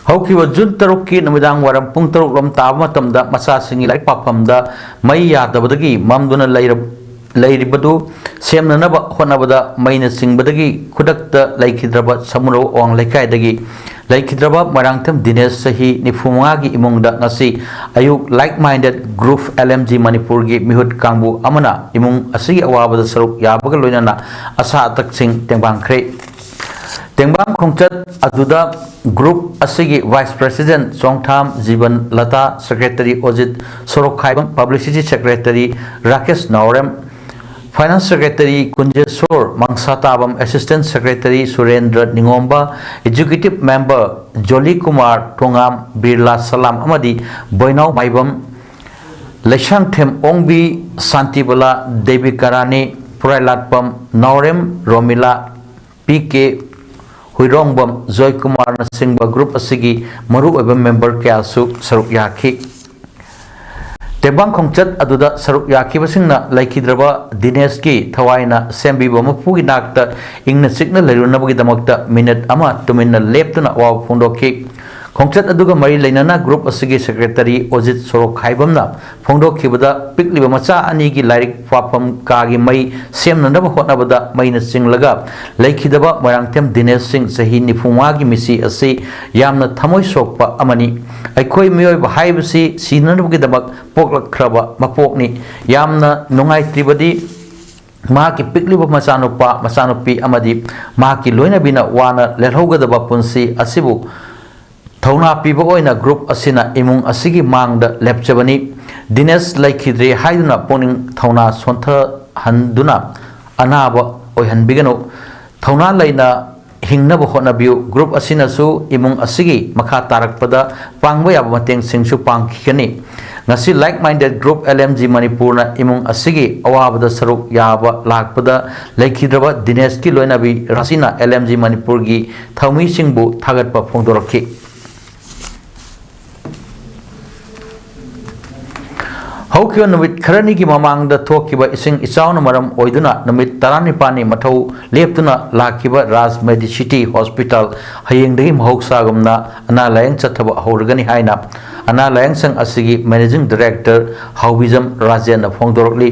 ꯍꯧꯈꯤꯕ ꯖꯨꯟ ꯇꯔꯨꯛꯀꯤ ꯅꯨꯃꯤꯗꯥꯡ ꯋꯥꯏꯔꯝ ꯄꯨꯡ ꯇꯔꯨꯛ ꯂꯣꯝ ꯇꯥꯕ ꯃꯇꯝꯗ ꯃꯆꯥꯁꯤꯡꯒꯤ ꯂꯥꯏꯔꯤꯛ ꯄꯥꯐꯝꯗ ꯃꯩ ꯌꯥꯗꯕꯗꯒꯤ ꯃꯝꯗꯨꯅ ꯂꯩꯔ-, ꯂꯩꯔꯤꯕꯗꯨ ꯁꯦꯝꯅꯅꯕ ꯍꯣꯠꯅꯕꯗ ꯃꯩꯅ ꯆꯤꯡꯕꯗꯒꯤ ꯈꯨꯗꯛꯇ ꯂꯩꯈꯤꯗ꯭ꯔꯕ ꯁꯃꯨꯔꯧ ꯑꯋꯥꯡ ꯂꯩꯀꯥꯏꯗꯒꯤ ꯂꯩꯈꯤꯗ꯭ꯔꯕ ꯃꯣꯏꯔꯥꯡꯊꯦꯝ ꯗꯤꯅꯦꯁ ꯆꯍꯤ ꯅꯤꯐꯨ ꯃꯉꯥꯒꯤ ꯏꯃꯨꯡꯗ ꯉꯁꯤ ꯑꯌꯨꯛ Like Minded Group L M G ꯃꯅꯤꯄꯨꯔꯒꯤ ꯃꯤꯍꯨꯠ ꯀꯥꯡꯕꯨ ꯑꯃꯅ ꯏꯃꯨꯡ ꯑꯁꯤꯒꯤ ꯑꯋꯥꯕꯗ ꯁꯔꯨꯛ ꯌꯥꯕꯒ ꯂꯣꯏꯅꯅ ꯑꯁꯥ ꯑꯇꯛꯁꯤꯡ ꯇꯦꯡꯕꯥꯡꯈ꯭ꯔꯦ꯫ ꯇꯦꯡꯕꯥꯡ ꯈꯣꯡꯆꯠ ꯑꯗꯨꯗ ꯒ꯭ꯔꯨꯞ ꯑꯁꯤꯒꯤ vice president Chongtham Jiban Lata, secretary Ojit Sorokhaibam, publicity secretary Rakesh Naorem, finance secretary Kunjesor Mangsatabam, assistant secretary Surendra Ningomba, executive member Joli Kumar Thongam, Birla Salam ꯑꯃꯗꯤ ꯕꯣꯏꯅꯥꯎ ꯃꯥꯏꯕꯝ, ꯂꯩꯁꯥꯡꯊꯦꯝ ꯑꯣꯡꯕꯤ, ꯁꯥꯟꯇꯤꯕꯂꯥ, ꯗꯦꯕꯤꯀꯥ ꯔꯥꯅꯤ, ꯄꯨꯔꯥꯏꯂꯥꯠꯄꯝ, ꯅꯥꯎꯔꯦꯝ ꯔꯣꯃꯤꯂꯥ, ꯄꯤ ꯀꯦ ꯍꯨꯏꯔꯣꯡꯕꯝ, ꯖꯣꯏꯀꯨꯃꯥꯔꯅꯆꯤꯡꯕ ꯒ꯭ꯔꯨꯞ ꯑꯁꯤꯒꯤ ꯃꯔꯨꯑꯣꯏꯕ ꯃꯦꯝꯕꯔ ꯀꯌꯥꯁꯨ ꯁꯔꯨꯛ ꯌꯥꯈꯤ꯫ ꯇꯦꯡꯕꯥꯡ ꯈꯣꯡꯆꯠ ꯑꯗꯨꯗ ꯁꯔꯨꯛ ꯌꯥꯈꯤꯕꯁꯤꯡꯅ ꯂꯩꯈꯤꯗ꯭ꯔꯕ ꯗꯤꯅꯦꯁꯀꯤ ꯊꯋꯥꯏꯅ ꯁꯦꯝꯕꯤꯕ ꯃꯄꯨꯒꯤ ꯅꯥꯛꯇ ꯏꯪꯅ ꯆꯤꯛꯅ ꯂꯩꯔꯨꯅꯕꯒꯤꯗꯃꯛꯇ ꯃꯤꯅꯤꯠ ꯑꯃ ꯇꯨꯃꯤꯟꯅ ꯂꯦꯞꯇꯨꯅ ꯑꯋꯥꯕ ꯐꯣꯡꯗꯣꯛꯈꯤ꯫ ꯈꯣꯡꯆꯠ ꯑꯗꯨꯒ ꯃꯔꯤ ꯂꯩꯅꯅ ꯒ꯭ꯔꯨꯞ ꯑꯁꯤꯒꯤ ꯁꯦꯀ꯭ꯔꯦꯇꯔꯤ ꯑꯣꯖꯤꯠ ꯁꯣꯔꯣꯛꯈꯥꯏꯕꯝꯅ ꯐꯣꯡꯗꯣꯛꯈꯤꯕꯗ, ꯄꯤꯛꯂꯤꯕ ꯃꯆꯥ ꯑꯅꯤꯒꯤ ꯂꯥꯏꯔꯤꯛ ꯄꯥꯐꯝ ꯀꯥꯒꯤ ꯃꯩ ꯁꯦꯝꯅꯅꯕ ꯍꯣꯠꯅꯕꯗ ꯃꯩꯅ ꯆꯤꯡꯂꯒ ꯂꯩꯈꯤꯗꯕ ꯃꯣꯏꯔꯥꯡꯊꯦꯝ ꯗꯤꯅꯦꯁ ꯁꯤꯡ ꯆꯍꯤ ꯅꯤꯐꯨ ꯃꯉꯥꯒꯤ ꯃꯤꯁꯤ ꯑꯁꯤ ꯌꯥꯝꯅ ꯊꯃꯣꯏ ꯁꯣꯛꯄ ꯑꯃꯅꯤ꯫ ꯑꯩꯈꯣꯏ ꯃꯤꯑꯣꯏꯕ ꯍꯥꯏꯕꯁꯤ ꯁꯤꯅꯅꯕꯒꯤꯗꯃꯛ ꯄꯣꯛꯂꯛꯈ꯭ꯔꯕ ꯃꯄꯣꯛꯅꯤ꯫ ꯌꯥꯝꯅ ꯅꯨꯡꯉꯥꯏꯇ꯭ꯔꯤꯕꯗꯤ ꯃꯍꯥꯛꯀꯤ ꯄꯤꯛꯂꯤꯕ ꯃꯆꯥꯅꯨꯄꯥ, ꯃꯆꯥꯅꯨꯄꯤ ꯑꯃꯗꯤ ꯃꯍꯥꯛꯀꯤ ꯂꯣꯏꯅꯕꯤꯅ ꯋꯥꯅ ꯂꯦꯜꯍꯧꯒꯗꯕ ꯄꯨꯟꯁꯤ ꯑꯁꯤꯕꯨ ꯊꯧꯅꯥ ꯄꯤꯕ ꯑꯣꯏꯅ ꯒ꯭ꯔꯨꯞ ꯑꯁꯤꯅ ꯏꯃꯨꯡ ꯑꯁꯤꯒꯤ ꯃꯥꯡꯗ ꯂꯦꯞꯆꯕꯅꯤ꯫ ꯗꯤꯅꯦꯁ ꯂꯩꯈꯤꯗ꯭ꯔꯦ ꯍꯥꯏꯗꯨꯅ ꯄꯨꯛꯅꯤꯡ ꯊꯧꯅꯥ ꯁꯣꯟꯊꯍꯟꯗꯨꯅ ꯑꯅꯥꯕ ꯑꯣꯏꯍꯟꯕꯤꯒꯅꯨ꯫ ꯊꯧꯅꯥ ꯂꯩꯅ ꯍꯤꯡꯅꯕ ꯍꯣꯠꯅꯕꯤꯌꯨ꯫ ꯒ꯭ꯔꯨꯞ ꯑꯁꯤꯅꯁꯨ ꯏꯃꯨꯡ ꯑꯁꯤꯒꯤ ꯃꯈꯥ ꯇꯥꯔꯛꯄꯗ ꯄꯥꯡꯕ ꯌꯥꯕ ꯃꯇꯦꯡꯁꯤꯡꯁꯨ ꯄꯥꯡꯈꯤꯒꯅꯤ꯫ ꯉꯁꯤ Like Minded Group L M G ꯃꯅꯤꯄꯨꯔꯅ ꯏꯃꯨꯡ ꯑꯁꯤꯒꯤ ꯑꯋꯥꯕꯗ ꯁꯔꯨꯛ ꯌꯥꯕ ꯂꯥꯛꯄꯗ ꯂꯩꯈꯤꯗ꯭ꯔꯕ ꯗꯤꯅꯦꯁꯀꯤ ꯂꯣꯏꯅꯕꯤ ꯔꯥꯁꯤꯅ L M G ꯃꯅꯤꯄꯨꯔꯒꯤ ꯊꯧꯃꯤꯁꯤꯡꯕꯨ ꯊꯥꯒꯠꯄ ꯐꯣꯡꯗꯣꯔꯛꯈꯤ꯫ ꯍꯧꯈꯤꯕ ꯅꯨꯃꯤꯠ ꯈꯔꯅꯤꯒꯤ ꯃꯃꯥꯡꯗ ꯊꯣꯛꯈꯤꯕ ꯏꯁꯤꯡ ꯏꯆꯥꯎꯅ ꯃꯔꯝ ꯑꯣꯏꯗꯨꯅ ꯅꯨꯃꯤꯠ ꯇꯔꯥꯅꯤꯄꯥꯜꯅꯤ ꯃꯊꯧ ꯂꯦꯞꯇꯨꯅ ꯂꯥꯛꯈꯤꯕ ꯔꯥꯖ ꯃꯦꯗꯤꯁꯤꯇꯤ ꯍꯣꯁꯄꯤꯇꯥꯜ ꯍꯌꯦꯡꯗꯒꯤ ꯃꯍꯧꯁꯥꯒꯨꯝꯅ ꯑꯅꯥ ꯂꯥꯌꯦꯡ ꯆꯠꯊꯕ ꯍꯧꯔꯒꯅꯤ ꯍꯥꯏꯅ ꯑꯅꯥ ꯂꯥꯌꯦꯡ ꯁꯪ ꯑꯁꯤꯒꯤ Managing Director ꯍꯥꯎꯕꯤꯖꯝ ꯔꯥꯖꯦꯟꯅ ꯐꯣꯡꯗꯣꯔꯛꯂꯤ꯫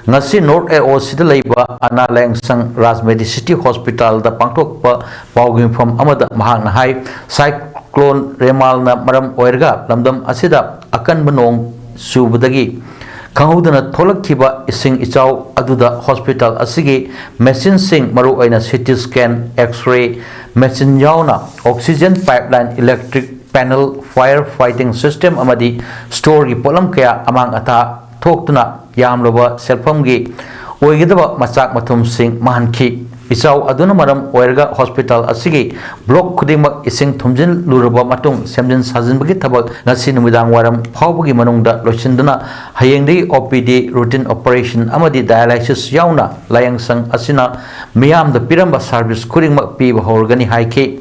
ꯉꯁꯤ North A O Cꯗ ꯂꯩꯕ ꯑꯅꯥ ꯂꯥꯌꯦꯡ ꯁꯪ ꯔꯥꯖ ꯃꯦꯗꯤꯁꯤꯇꯤ ꯍꯣꯁꯄꯤꯇꯥꯜꯗ ꯄꯥꯡꯊꯣꯛꯄ ꯄꯥꯎꯒꯤ ꯃꯤꯐꯝ ꯑꯃꯗ ꯃꯍꯥꯛꯅ ꯍꯥꯏ, ꯁꯥꯏꯀ꯭ꯂꯣꯟ ꯔꯦꯃꯥꯜꯅ ꯃꯔꯝ ꯑꯣꯏꯔꯒ ꯂꯝꯗꯝ ꯑꯁꯤꯗ ꯑꯀꯟꯕ ꯅꯣꯡ ꯆꯨꯕꯗꯒꯤ ꯈꯪꯍꯧꯗꯅ ꯊꯣꯛꯂꯛꯈꯤꯕ ꯏꯁꯤꯡ ꯏꯆꯥꯎ ꯑꯗꯨꯗ ꯍꯣꯁꯄꯤꯇꯥꯜ ꯑꯁꯤꯒꯤ ꯃꯦꯁꯤꯟꯁꯤꯡ, ꯃꯔꯨꯑꯣꯏꯅ CT scan, X-ray ꯃꯦꯁꯤꯟ ꯌꯥꯎꯅ oxygen pipeline, electric panel, fire fighting system ꯑꯃꯗꯤ ꯁ꯭ꯇꯣꯔꯒꯤ ꯄꯣꯠꯂꯝ ꯀꯌꯥ ꯑꯃꯥꯡ ꯑꯇꯥ ꯊꯣꯛꯇꯨꯅ ꯌꯥꯝꯂꯕ ꯁꯦꯜꯐꯝꯒꯤ ꯑꯣꯏꯒꯗꯕ ꯃꯆꯥꯛ ꯃꯊꯨꯝꯁꯤꯡ ꯃꯥꯡꯍꯟꯈꯤ꯫ ꯏꯆꯥꯎ ꯑꯗꯨꯅ ꯃꯔꯝ ꯑꯣꯏꯔꯒ ꯍꯣꯁꯄꯤꯇꯥꯜ ꯑꯁꯤꯒꯤ ꯕ꯭ꯂꯣꯛ ꯈꯨꯗꯤꯡꯃꯛ ꯏꯁꯤꯡ ꯊꯨꯝꯖꯤꯜꯂꯨꯔꯕ ꯃꯇꯨꯡ ꯁꯦꯝꯖꯤꯟ ꯁꯥꯖꯤꯟꯕꯒꯤ ꯊꯕꯛ ꯉꯁꯤ ꯅꯨꯃꯤꯗꯥꯡ ꯋꯥꯏꯔꯝ ꯐꯥꯎꯕꯒꯤ ꯃꯅꯨꯡꯗ ꯂꯣꯏꯁꯤꯟꯗꯨꯅ ꯍꯌꯦꯡꯗꯒꯤ OPD, routine operation ꯑꯃꯗꯤ dialysis ꯌꯥꯎꯅ ꯂꯥꯌꯦꯡꯁꯪ ꯑꯁꯤꯅ ꯃꯤꯌꯥꯝꯗ ꯄꯤꯔꯝꯕ service ꯈꯨꯗꯤꯡꯃꯛ ꯄꯤꯕ ꯍꯧꯔꯒꯅꯤ ꯍꯥꯏꯈꯤ꯫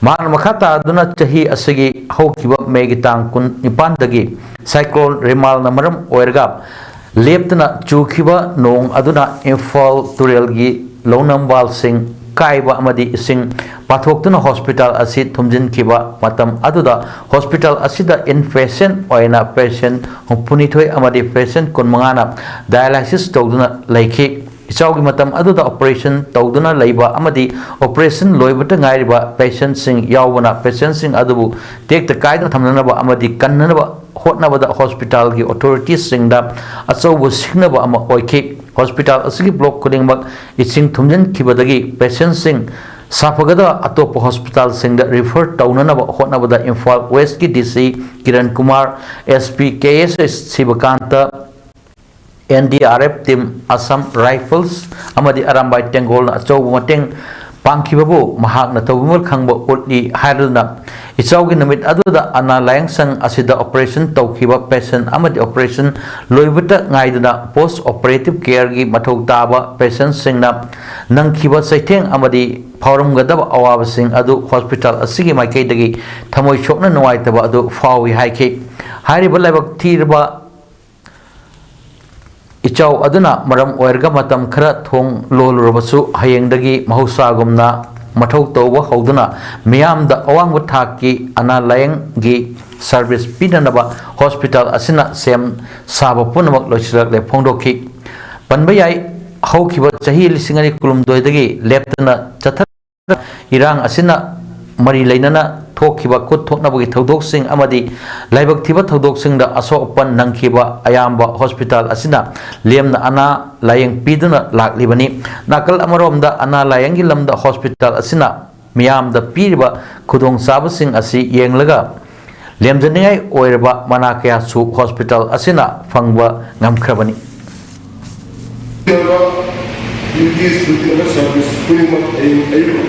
ꯃꯍꯥꯛꯅ ꯃꯈꯥ ꯇꯥꯗꯨꯅ ꯆꯍꯤ ꯑꯁꯤꯒꯤ ꯍꯧꯈꯤꯕ ꯃꯦꯒꯤ ꯇꯥꯡ ꯀꯨꯟꯅꯤꯄꯥꯟꯗꯒꯤ ꯁꯥꯏꯀ꯭ꯂꯣꯟ ꯔꯦꯃꯥꯜꯅ ꯃꯔꯝ ꯑꯣꯏꯔꯒ ꯂꯦꯞꯇꯅ ꯆꯨꯈꯤꯕ ꯅꯣꯡ ꯑꯗꯨꯅ ꯏꯝꯐꯥꯜ ꯇꯨꯔꯦꯜꯒꯤ ꯂꯧꯅꯝ ꯋꯥꯜꯁꯤꯡ ꯀꯥꯏꯕ ꯑꯃꯗꯤ ꯏꯁꯤꯡ ꯄꯥꯊꯣꯛꯇꯨꯅ ꯍꯣꯁꯄꯤꯇꯥꯜ ꯑꯁꯤ ꯊꯨꯝꯖꯤꯟꯈꯤꯕ ꯃꯇꯝ ꯑꯗꯨꯗ ꯍꯣꯁꯄꯤꯇꯥꯜ ꯑꯁꯤꯗ inpatient ꯑꯣꯏꯅ patient ꯍꯨꯝꯐꯨꯅꯤꯊꯣꯏ ꯑꯃꯗꯤ patient ꯀꯨꯟꯃꯉꯥꯅ dialysis ꯇꯧꯗꯨꯅ ꯂꯩꯈꯤ꯫ ꯏꯆꯥꯎꯒꯤ ꯃꯇꯝ ꯑꯗꯨꯗ operation ꯇꯧꯗꯨꯅ ꯂꯩꯕ ꯑꯃꯗꯤ operation ꯂꯣꯏꯕꯇ ꯉꯥꯏꯔꯤꯕ patientꯁꯤꯡ ꯌꯥꯎꯕꯅ patientꯁꯤꯡ ꯑꯗꯨꯕꯨ ꯇꯦꯛꯇ ꯀꯥꯏꯗꯅ ꯊꯝꯅꯅꯕ ꯑꯃꯗꯤ ꯀꯟꯅꯅꯕ ꯍꯣꯠꯅꯕꯗ ꯍꯣꯁꯄꯤꯇꯥꯜꯒꯤ authoritiesꯁꯤꯡꯗ ꯑꯆꯧꯕ ꯁꯤꯡꯅꯕ ꯑꯃ ꯑꯣꯏꯈꯤ꯫ ꯍꯣꯁꯄꯤꯇꯥꯜ ꯑꯁꯤꯒꯤ ꯕ꯭ꯂꯣꯛ ꯈꯨꯗꯤꯡꯃꯛ ꯏꯁꯤꯡ ꯊꯨꯝꯖꯤꯟꯈꯤꯕꯗꯒꯤ patientꯁꯤꯡ ꯁꯥꯐꯒꯗꯕ ꯑꯇꯣꯞꯄ ꯍꯣꯁꯄꯤꯇꯥꯜꯁꯤꯡꯗ ꯔꯤꯐꯔ ꯇꯧꯅꯅꯕ ꯍꯣꯠꯅꯕꯗ ꯏꯝꯐꯥꯜ ꯋꯦꯁꯀꯤ D C Kiran Kumar, S P K S Shibakanta, N D R F team, Assam Rifles ꯑꯃꯗꯤ ꯑꯔꯥꯝꯕꯥꯏ ꯇꯦꯡꯒꯣꯜꯅ ꯑꯆꯧꯕ ꯃꯇꯦꯡ ꯄꯥꯡꯈꯤꯕꯕꯨ ꯃꯍꯥꯛꯅ ꯇꯧꯕꯤꯃꯜ ꯈꯪꯕ ꯎꯠꯂꯤ ꯍꯥꯏꯗꯨꯅ ꯏꯆꯥꯎꯒꯤ ꯅꯨꯃꯤꯠ ꯑꯗꯨꯗ ꯑꯅꯥ ꯂꯥꯌꯦꯡ ꯁꯪ ꯑꯁꯤꯗ ꯑꯣꯄꯔꯦꯁꯟ ꯇꯧꯈꯤꯕ ꯄꯦꯁꯦꯟ ꯑꯃꯗꯤ ꯑꯣꯄꯔꯦꯁꯟ ꯂꯣꯏꯕꯇ ꯉꯥꯏꯗꯨꯅ ꯄꯣꯁ ꯑꯣꯄꯔꯦꯇꯤꯚ ꯀꯦꯌꯔꯒꯤ ꯃꯊꯧ ꯇꯥꯕ ꯄꯦꯁꯦꯟꯁꯤꯡꯅ ꯅꯪꯈꯤꯕ ꯆꯩꯊꯦꯡ ꯑꯃꯗꯤ ꯐꯥꯎꯔꯝꯒꯗꯕ ꯑꯋꯥꯕꯁꯤꯡ ꯑꯗꯨ ꯍꯣꯁꯄꯤꯇꯥꯜ ꯑꯁꯤꯒꯤ ꯃꯥꯏꯀꯩꯗꯒꯤ ꯊꯃꯣꯏ ꯁꯣꯛꯅ ꯅꯨꯡꯉꯥꯏꯇꯕ ꯑꯗꯨ ꯐꯥꯎꯏ ꯍꯥꯏꯈꯤ꯫ ꯍꯥꯏꯔꯤꯕ ꯂꯥꯏꯕꯛ ꯊꯤꯔꯕ ꯏꯆꯥꯎ ꯑꯗꯨꯅ ꯃꯔꯝ ꯑꯣꯏꯔꯒ ꯃꯇꯝ ꯈꯔ ꯊꯣꯡ ꯂꯣꯜꯂꯨꯔꯕꯁꯨ, ꯍꯌꯦꯡꯗꯒꯤ ꯃꯍꯧꯁꯥꯒꯨꯝꯅ ꯃꯊꯧ ꯇꯧꯕ ꯍꯧꯗꯨꯅ ꯃꯤꯌꯥꯝꯗ ꯑꯋꯥꯡꯕ ꯊꯥꯛꯀꯤ ꯑꯅꯥ ꯂꯥꯌꯦꯡꯒꯤ ꯁꯔꯚꯤꯁ ꯄꯤꯅꯅꯕ ꯍꯣꯁꯄꯤꯇꯥꯜ ꯑꯁꯤꯅ ꯁꯦꯝ ꯁꯥꯕ ꯄꯨꯝꯅꯃꯛ ꯂꯣꯏꯁꯤꯜꯂꯛꯂꯦ ꯐꯣꯡꯗꯣꯛꯈꯤ꯫ ꯄꯟꯕ ꯌꯥꯏ, ꯍꯧꯈꯤꯕ ꯆꯍꯤ ꯂꯤꯁꯤꯡ ꯑꯅꯤ ꯀꯨꯟꯍꯨꯝꯗꯣꯏꯗꯒꯤ ꯂꯦꯞꯇꯅ ꯆꯠꯊ ꯏꯔꯥꯡ ꯑꯁꯤꯅ ꯃꯔꯤ ꯂꯩꯅꯅ ꯊꯣꯛꯈꯤꯕ ꯈꯨꯠ ꯊꯣꯛꯅꯕꯒꯤ ꯊꯧꯗꯣꯛꯁꯤꯡ ꯑꯃꯗꯤ ꯂꯥꯏꯕꯛ ꯊꯤꯕ ꯊꯧꯗꯣꯛꯁꯤꯡꯗ ꯑꯁꯣꯛ ꯑꯄꯟ ꯅꯪꯈꯤꯕ ꯑꯌꯥꯝꯕ ꯍꯣꯁꯄꯤꯇꯥꯜ ꯑꯁꯤꯅ ꯂꯦꯝꯅ ꯑꯅꯥ ꯂꯥꯌꯦꯡ ꯄꯤꯗꯨꯅ ꯂꯥꯛꯂꯤꯕꯅꯤ꯫ ꯅꯥꯀꯜ ꯑꯃꯔꯣꯝꯗ ꯑꯅꯥ ꯂꯥꯌꯦꯡꯒꯤ ꯂꯝꯗ ꯍꯣꯁꯄꯤꯇꯥꯜ ꯑꯁꯤꯅ ꯃꯤꯌꯥꯝꯗ ꯄꯤꯔꯤꯕ ꯈꯨꯗꯣꯡꯆꯥꯕꯁꯤꯡ ꯑꯁꯤ ꯌꯦꯡꯂꯒ ꯂꯦꯝꯖꯅꯤꯡꯉꯥꯏ ꯑꯣꯏꯔꯕ ꯃꯅꯥ ꯀꯌꯥꯁꯨ ꯍꯣꯁꯄꯤꯇꯥꯜ ꯑꯁꯤꯅ ꯐꯪꯕ ꯉꯝꯈ꯭ꯔꯕꯅꯤ꯫ ꯗ꯭ꯌꯨꯇꯤꯁ, ꯗ꯭ꯌꯨꯇꯤ ꯑꯃ ꯁꯔꯚꯤꯁ ꯈꯨꯗꯤꯡꯃꯛ ꯑꯌꯨꯛ ꯑꯌꯨꯛ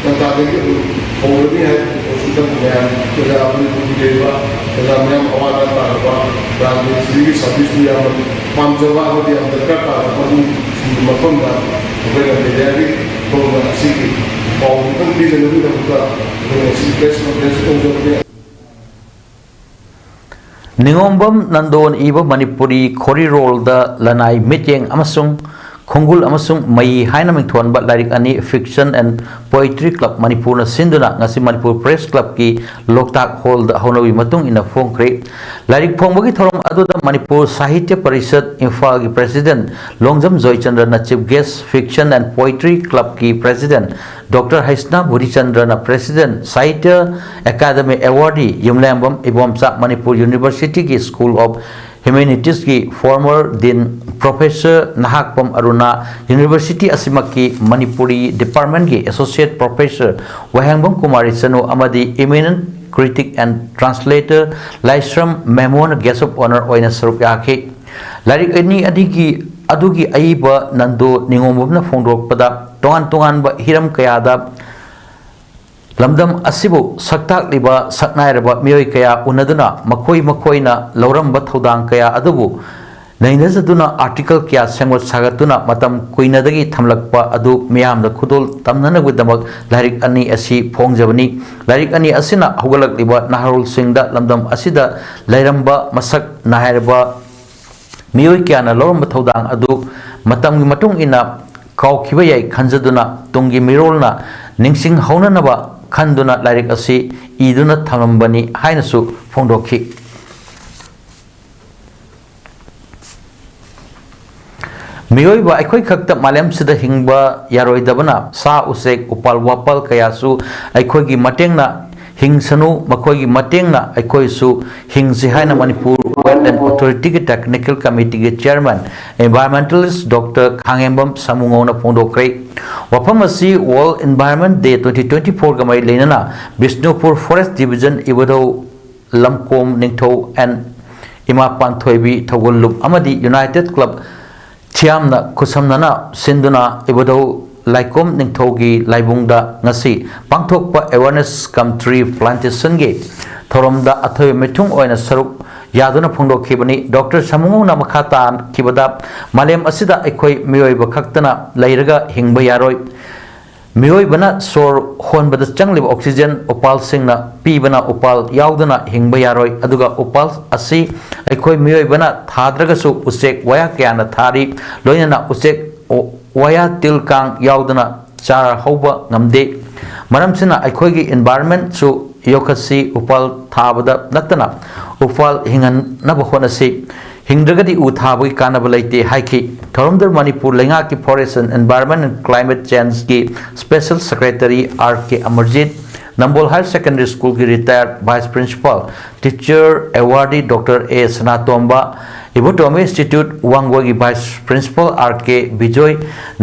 ꯉꯟꯇꯥꯗꯒꯤ ꯑꯗꯨꯝ ꯍꯧꯔꯅꯤ ꯍꯥꯏ꯫ ꯍꯣꯁꯄꯤꯇꯥꯜ ꯃꯌꯥꯝ, ꯄ꯭ꯔꯖꯥ ꯃꯅꯤꯄꯨꯔꯒꯤ ꯂꯩꯔꯤꯕ ꯄ꯭ꯔꯖꯥ ꯃꯌꯥꯝ ꯑꯋꯥ ꯑꯅꯥ ꯇꯥꯔꯕ ꯔꯥꯖꯅꯤꯇꯤꯒꯤ ꯁꯔꯚꯤꯁꯇꯨ ꯌꯥꯝꯅ ꯄꯥꯝꯖꯕ ꯑꯃꯗꯤ ꯌꯥꯝ ꯗꯔꯀꯥꯔ ꯇꯥꯕ ꯃꯗꯨꯒꯤ ꯃꯐꯝꯗ ꯑꯩꯈꯣꯏꯅ ꯃꯦꯗꯤꯌꯥꯒꯤ ꯊꯣꯡꯅ ꯑꯁꯤꯒꯤ ꯄꯥꯎ ꯑꯃꯇꯪ ꯄꯤꯖꯅꯕꯒꯤꯗꯃꯛꯇ ꯑꯩꯈꯣꯏꯅ ꯉꯁꯤ ꯄ꯭ꯔꯦꯁ ꯀꯟꯐꯔꯦꯟꯁ ꯇꯧꯖꯕꯅꯤ꯫ ꯅꯤꯉꯣꯝꯕꯝ ꯅꯟꯗꯣꯟ ꯏꯕ ꯃꯅꯤꯄꯨꯔꯤ ꯈꯣꯔꯤꯔꯣꯜꯗ ꯂꯅꯥꯏ ꯃꯤꯠꯌꯦꯡ ꯑꯃꯁꯨꯡ ꯈꯣꯡꯒꯨꯜ ꯑꯃꯁꯨꯡ ꯃꯩ ꯍꯥꯏꯅ ꯃꯤꯡꯊꯣꯟꯕ ꯂꯥꯏꯔꯤꯛ ꯑꯅꯤ, Fiction and Poetry Club ꯃꯅꯤꯄꯨꯔꯅ ꯁꯤꯟꯗꯨꯅ ꯉꯁꯤ ꯃꯅꯤꯄꯨꯔ ꯄ꯭ꯔꯦꯁ ꯀ꯭ꯂꯕꯀꯤ ꯂꯣꯛꯇꯥꯛ ꯍꯣꯜꯗ ꯍꯧꯅꯕꯤ ꯃꯇꯨꯡ ꯏꯟꯅ ꯐꯣꯡꯈ꯭ꯔꯦ꯫ ꯂꯥꯏꯔꯤꯛ ꯐꯣꯡꯕꯒꯤ ꯊꯧꯔꯝ ꯑꯗꯨꯗ ꯃꯅꯤꯄꯨꯔ ꯁꯥꯍꯤꯇ꯭ꯌ ꯄꯔꯤꯁꯠ ꯏꯝꯐꯥꯜꯒꯤ ꯄ꯭ꯔꯦꯁꯤꯗꯦꯟꯠ ꯂꯣꯡꯖꯝ ꯖꯣꯏꯆꯟꯗ꯭ꯔꯅ chief guest, Fiction and Poetry Clubꯀꯤ ꯄ꯭ꯔꯦꯁꯤꯗꯦꯟꯠ ꯗꯣꯛꯇꯔ ꯍꯩꯁꯅꯥ ꯕꯨꯙꯤꯆꯟꯗ꯭ꯔꯅ ꯄ꯭ꯔꯦꯁꯤꯗꯦꯟꯠ, ꯁꯥꯍꯤꯇ꯭ꯌ ꯑꯦꯀꯥꯗꯃꯤ ꯑꯦꯋꯥꯔꯗꯤ ꯌꯨꯝꯂꯦꯝꯕꯝ ꯏꯕꯣꯝꯆꯥ, ꯃꯅꯤꯄꯨꯔ ꯌꯨꯅꯤꯚꯔꯁꯤꯇꯤꯒꯤ ꯁ꯭ꯀꯨꯜ ꯑꯣꯐ Humanitiesꯀꯤ former dean professor Nahakpam Aruna, university ꯑꯁꯤꯃꯛꯀꯤ ꯃꯅꯤꯄꯨꯔꯤ departmentꯀꯤ associate professor ꯋꯥꯍꯦꯡꯕꯝ ꯀꯨꯃꯥꯔꯤ ꯆꯅꯨ ꯑꯃꯗꯤ eminent critic and translator Laishram ꯃꯦꯃꯣꯅ guest of honour ꯑꯣꯏꯅ ꯁꯔꯨꯛ ꯌꯥꯈꯤ꯫ ꯂꯥꯏꯔꯤꯛ ꯑꯅꯤ ꯑꯅꯤꯒꯤ ꯑꯗꯨꯒꯤ ꯑꯏꯕ ꯅꯟꯗꯣ ꯅꯤꯉꯣꯝꯕꯝꯅ ꯐꯣꯡꯗꯣꯔꯛꯄꯗ, ꯇꯣꯉꯥꯟ ꯇꯣꯉꯥꯟꯕ ꯍꯤꯔꯝ ꯀꯌꯥꯗ ꯂꯝꯗꯝ ꯑꯁꯤꯕꯨ ꯁꯛꯇꯥꯛꯂꯤꯕ ꯁꯛꯅꯥꯏꯔꯕ ꯃꯤꯑꯣꯏ ꯀꯌꯥ ꯎꯅꯗꯨꯅ ꯃꯈꯣꯏ ꯃꯈꯣꯏꯅ ꯂꯧꯔꯝꯕ ꯊꯧꯗꯥꯡ ꯀꯌꯥ ꯑꯗꯨꯕꯨ ꯅꯩꯅꯖꯗꯨꯅ article ꯀꯌꯥ ꯁꯦꯝꯒꯠ ꯁꯥꯒꯠꯇꯨꯅ ꯃꯇꯝ ꯀꯨꯏꯅꯗꯒꯤ ꯊꯝꯂꯛꯄ ꯑꯗꯨ ꯃꯤꯌꯥꯝꯗ ꯈꯨꯗꯣꯜ ꯇꯝꯅꯅꯕꯒꯤꯗꯃꯛ ꯂꯥꯏꯔꯤꯛ ꯑꯅꯤ ꯑꯁꯤ ꯐꯣꯡꯖꯕꯅꯤ꯫ ꯂꯥꯏꯔꯤꯛ ꯑꯅꯤ ꯑꯁꯤꯅ ꯍꯧꯒꯠꯂꯛꯂꯤꯕ ꯅꯍꯥꯔꯣꯜꯁꯤꯡꯗ ꯂꯝꯗꯝ ꯑꯁꯤꯗ ꯂꯩꯔꯝꯕ ꯃꯁꯛ ꯅꯥꯏꯔꯕ ꯃꯤꯑꯣꯏ ꯀꯌꯥꯅ ꯂꯧꯔꯝꯕ ꯊꯧꯗꯥꯡ ꯑꯗꯨ ꯃꯇꯝꯒꯤ ꯃꯇꯨꯡ ꯏꯟꯅ ꯀꯥꯎꯈꯤꯕ ꯌꯥꯏ ꯈꯟꯖꯗꯨꯅ ꯇꯨꯡꯒꯤ ꯃꯤꯔꯣꯜꯅ ꯅꯤꯡꯁꯤꯡꯍꯧꯅꯅꯕ ꯈꯟꯗꯨꯅ ꯂꯥꯏꯔꯤꯛ ꯑꯁꯤ ꯏꯗꯨꯅ ꯊꯝꯂꯝꯕꯅꯤ ꯍꯥꯏꯅꯁꯨ ꯐꯣꯡꯗꯣꯛꯈꯤ꯫ ꯃꯤꯑꯣꯏꯕ ꯑꯩꯈꯣꯏ ꯈꯛꯇ ꯃꯥꯂꯦꯝꯁꯤꯗ ꯍꯤꯡꯕ ꯌꯥꯔꯣꯏꯗꯕꯅ, ꯁꯥ ꯎꯆꯦꯛ ꯎꯄꯥꯜ ꯋꯥꯄꯥꯜ ꯀꯌꯥꯁꯨ ꯑꯩꯈꯣꯏꯒꯤ ꯃꯇꯦꯡꯅ ꯍꯤꯡꯁꯅꯨ, ꯃꯈꯣꯏꯒꯤ ꯃꯇꯦꯡꯅ ꯑꯩꯈꯣꯏꯁꯨ ꯍꯤꯡꯁꯤ ꯍꯥꯏꯅ Manipur Wetland Authorityꯒꯤ technical committeeꯒꯤ chairman environmentalist Doctor ꯈꯥꯉꯦꯝꯕꯝ ꯁꯥꯃꯨꯉꯧꯅ ꯐꯣꯡꯗꯣꯛꯈ꯭ꯔꯦ꯫ ꯋꯥꯐꯝ ꯑꯁꯤ World Environment Day twenty twenty fourꯒ ꯃꯔꯤ ꯂꯩꯅꯅ ꯕꯤꯁꯅꯨꯄꯨꯔ Forest Division ꯏꯕꯨꯙꯧ ꯂꯝꯀꯣꯝ ꯅꯤꯡꯊꯧ and ꯏꯃꯥ ꯄꯥꯟꯊꯣꯏꯕꯤ ꯊꯧꯒꯜꯂꯨꯞ ꯑꯃꯗꯤ United Club ꯊꯤꯌꯥꯝꯅ ꯈꯨꯠꯁꯝꯅꯅ ꯁꯤꯟꯗꯨꯅ ꯏꯕꯨꯙꯧ ꯂꯥꯏꯀꯣꯝ ꯅꯤꯡꯊꯧꯒꯤ ꯂꯥꯏꯕꯨꯡꯗ ꯉꯁꯤ ꯄꯥꯡꯊꯣꯛꯄ awareness cum tree plantationꯒꯤ ꯊꯧꯔꯝꯗ ꯑꯊꯣꯏꯕ ꯃꯤꯊꯨꯡ ꯑꯣꯏꯅ ꯁꯔꯨꯛ ꯌꯥꯗꯨꯅ ꯐꯣꯡꯗꯣꯛꯈꯤꯕꯅꯤ꯫ ꯗꯣꯛꯇꯔ ꯁꯥꯃꯨꯉꯧꯅ ꯃꯈꯥ ꯇꯥꯈꯤꯕꯗ, ꯃꯥꯂꯦꯝ ꯑꯁꯤꯗ ꯑꯩꯈꯣꯏ ꯃꯤꯑꯣꯏꯕ ꯈꯛꯇꯅ ꯂꯩꯔꯒ ꯍꯤꯡꯕ ꯌꯥꯔꯣꯏ꯫ ꯃꯤꯑꯣꯏꯕꯅ ꯁꯣꯔ ꯍꯣꯟꯕꯗ ꯆꯪꯂꯤꯕ oxygen ꯎꯄꯥꯜꯁꯤꯡꯅ ꯄꯤꯕꯅ ꯎꯄꯥꯜ ꯌꯥꯎꯗꯅ ꯍꯤꯡꯕ ꯌꯥꯔꯣꯏ, ꯑꯗꯨꯒ ꯎꯄꯥꯜ ꯑꯁꯤ ꯑꯩꯈꯣꯏ ꯃꯤꯑꯣꯏꯕꯅ ꯊꯥꯗ꯭ꯔꯒꯁꯨ ꯎꯆꯦꯛ ꯋꯥꯌꯥ ꯀꯌꯥꯅ ꯊꯥꯔꯤ, ꯂꯣꯏꯅꯅ ꯎꯆꯦꯛ ꯋꯥꯌꯥ ꯇꯤꯜ ꯀꯥꯡ ꯌꯥꯎꯗꯅ ꯆꯥꯔ ꯍꯧꯕ ꯉꯝꯗꯦ꯫ ꯃꯔꯝꯁꯤꯅ ꯑꯩꯈꯣꯏꯒꯤ environmentꯁꯨ ꯌꯣꯛꯈꯠꯁꯤ, ꯎꯄꯥꯜ ꯊꯥꯕꯗ ꯅꯠꯇꯅ ꯎꯄꯥꯜ ꯍꯤꯡꯍꯟꯅꯕ ꯍꯣꯠꯅꯁꯤ꯫ ꯍꯤꯡꯗ꯭ꯔꯒꯗꯤ ꯎ ꯊꯥꯕꯒꯤ ꯀꯥꯟꯅꯕ ꯂꯩꯇꯦ ꯍꯥꯏꯈꯤ꯫ ꯊꯧꯔꯝꯗꯨꯗ ꯃꯅꯤꯄꯨꯔ ꯂꯩꯉꯥꯛꯀꯤ Forest and Environment and Climate Changeꯀꯤ Special Secretary R K Amarjit, Nambol higher secondary ꯁ꯭ꯀꯨꯜꯒꯤ retired vice principal teacher awardee doctor A Sanatomba, Ibotombi institute ꯋꯥꯡꯒꯣꯏꯒꯤ vice principal R K Bijoy,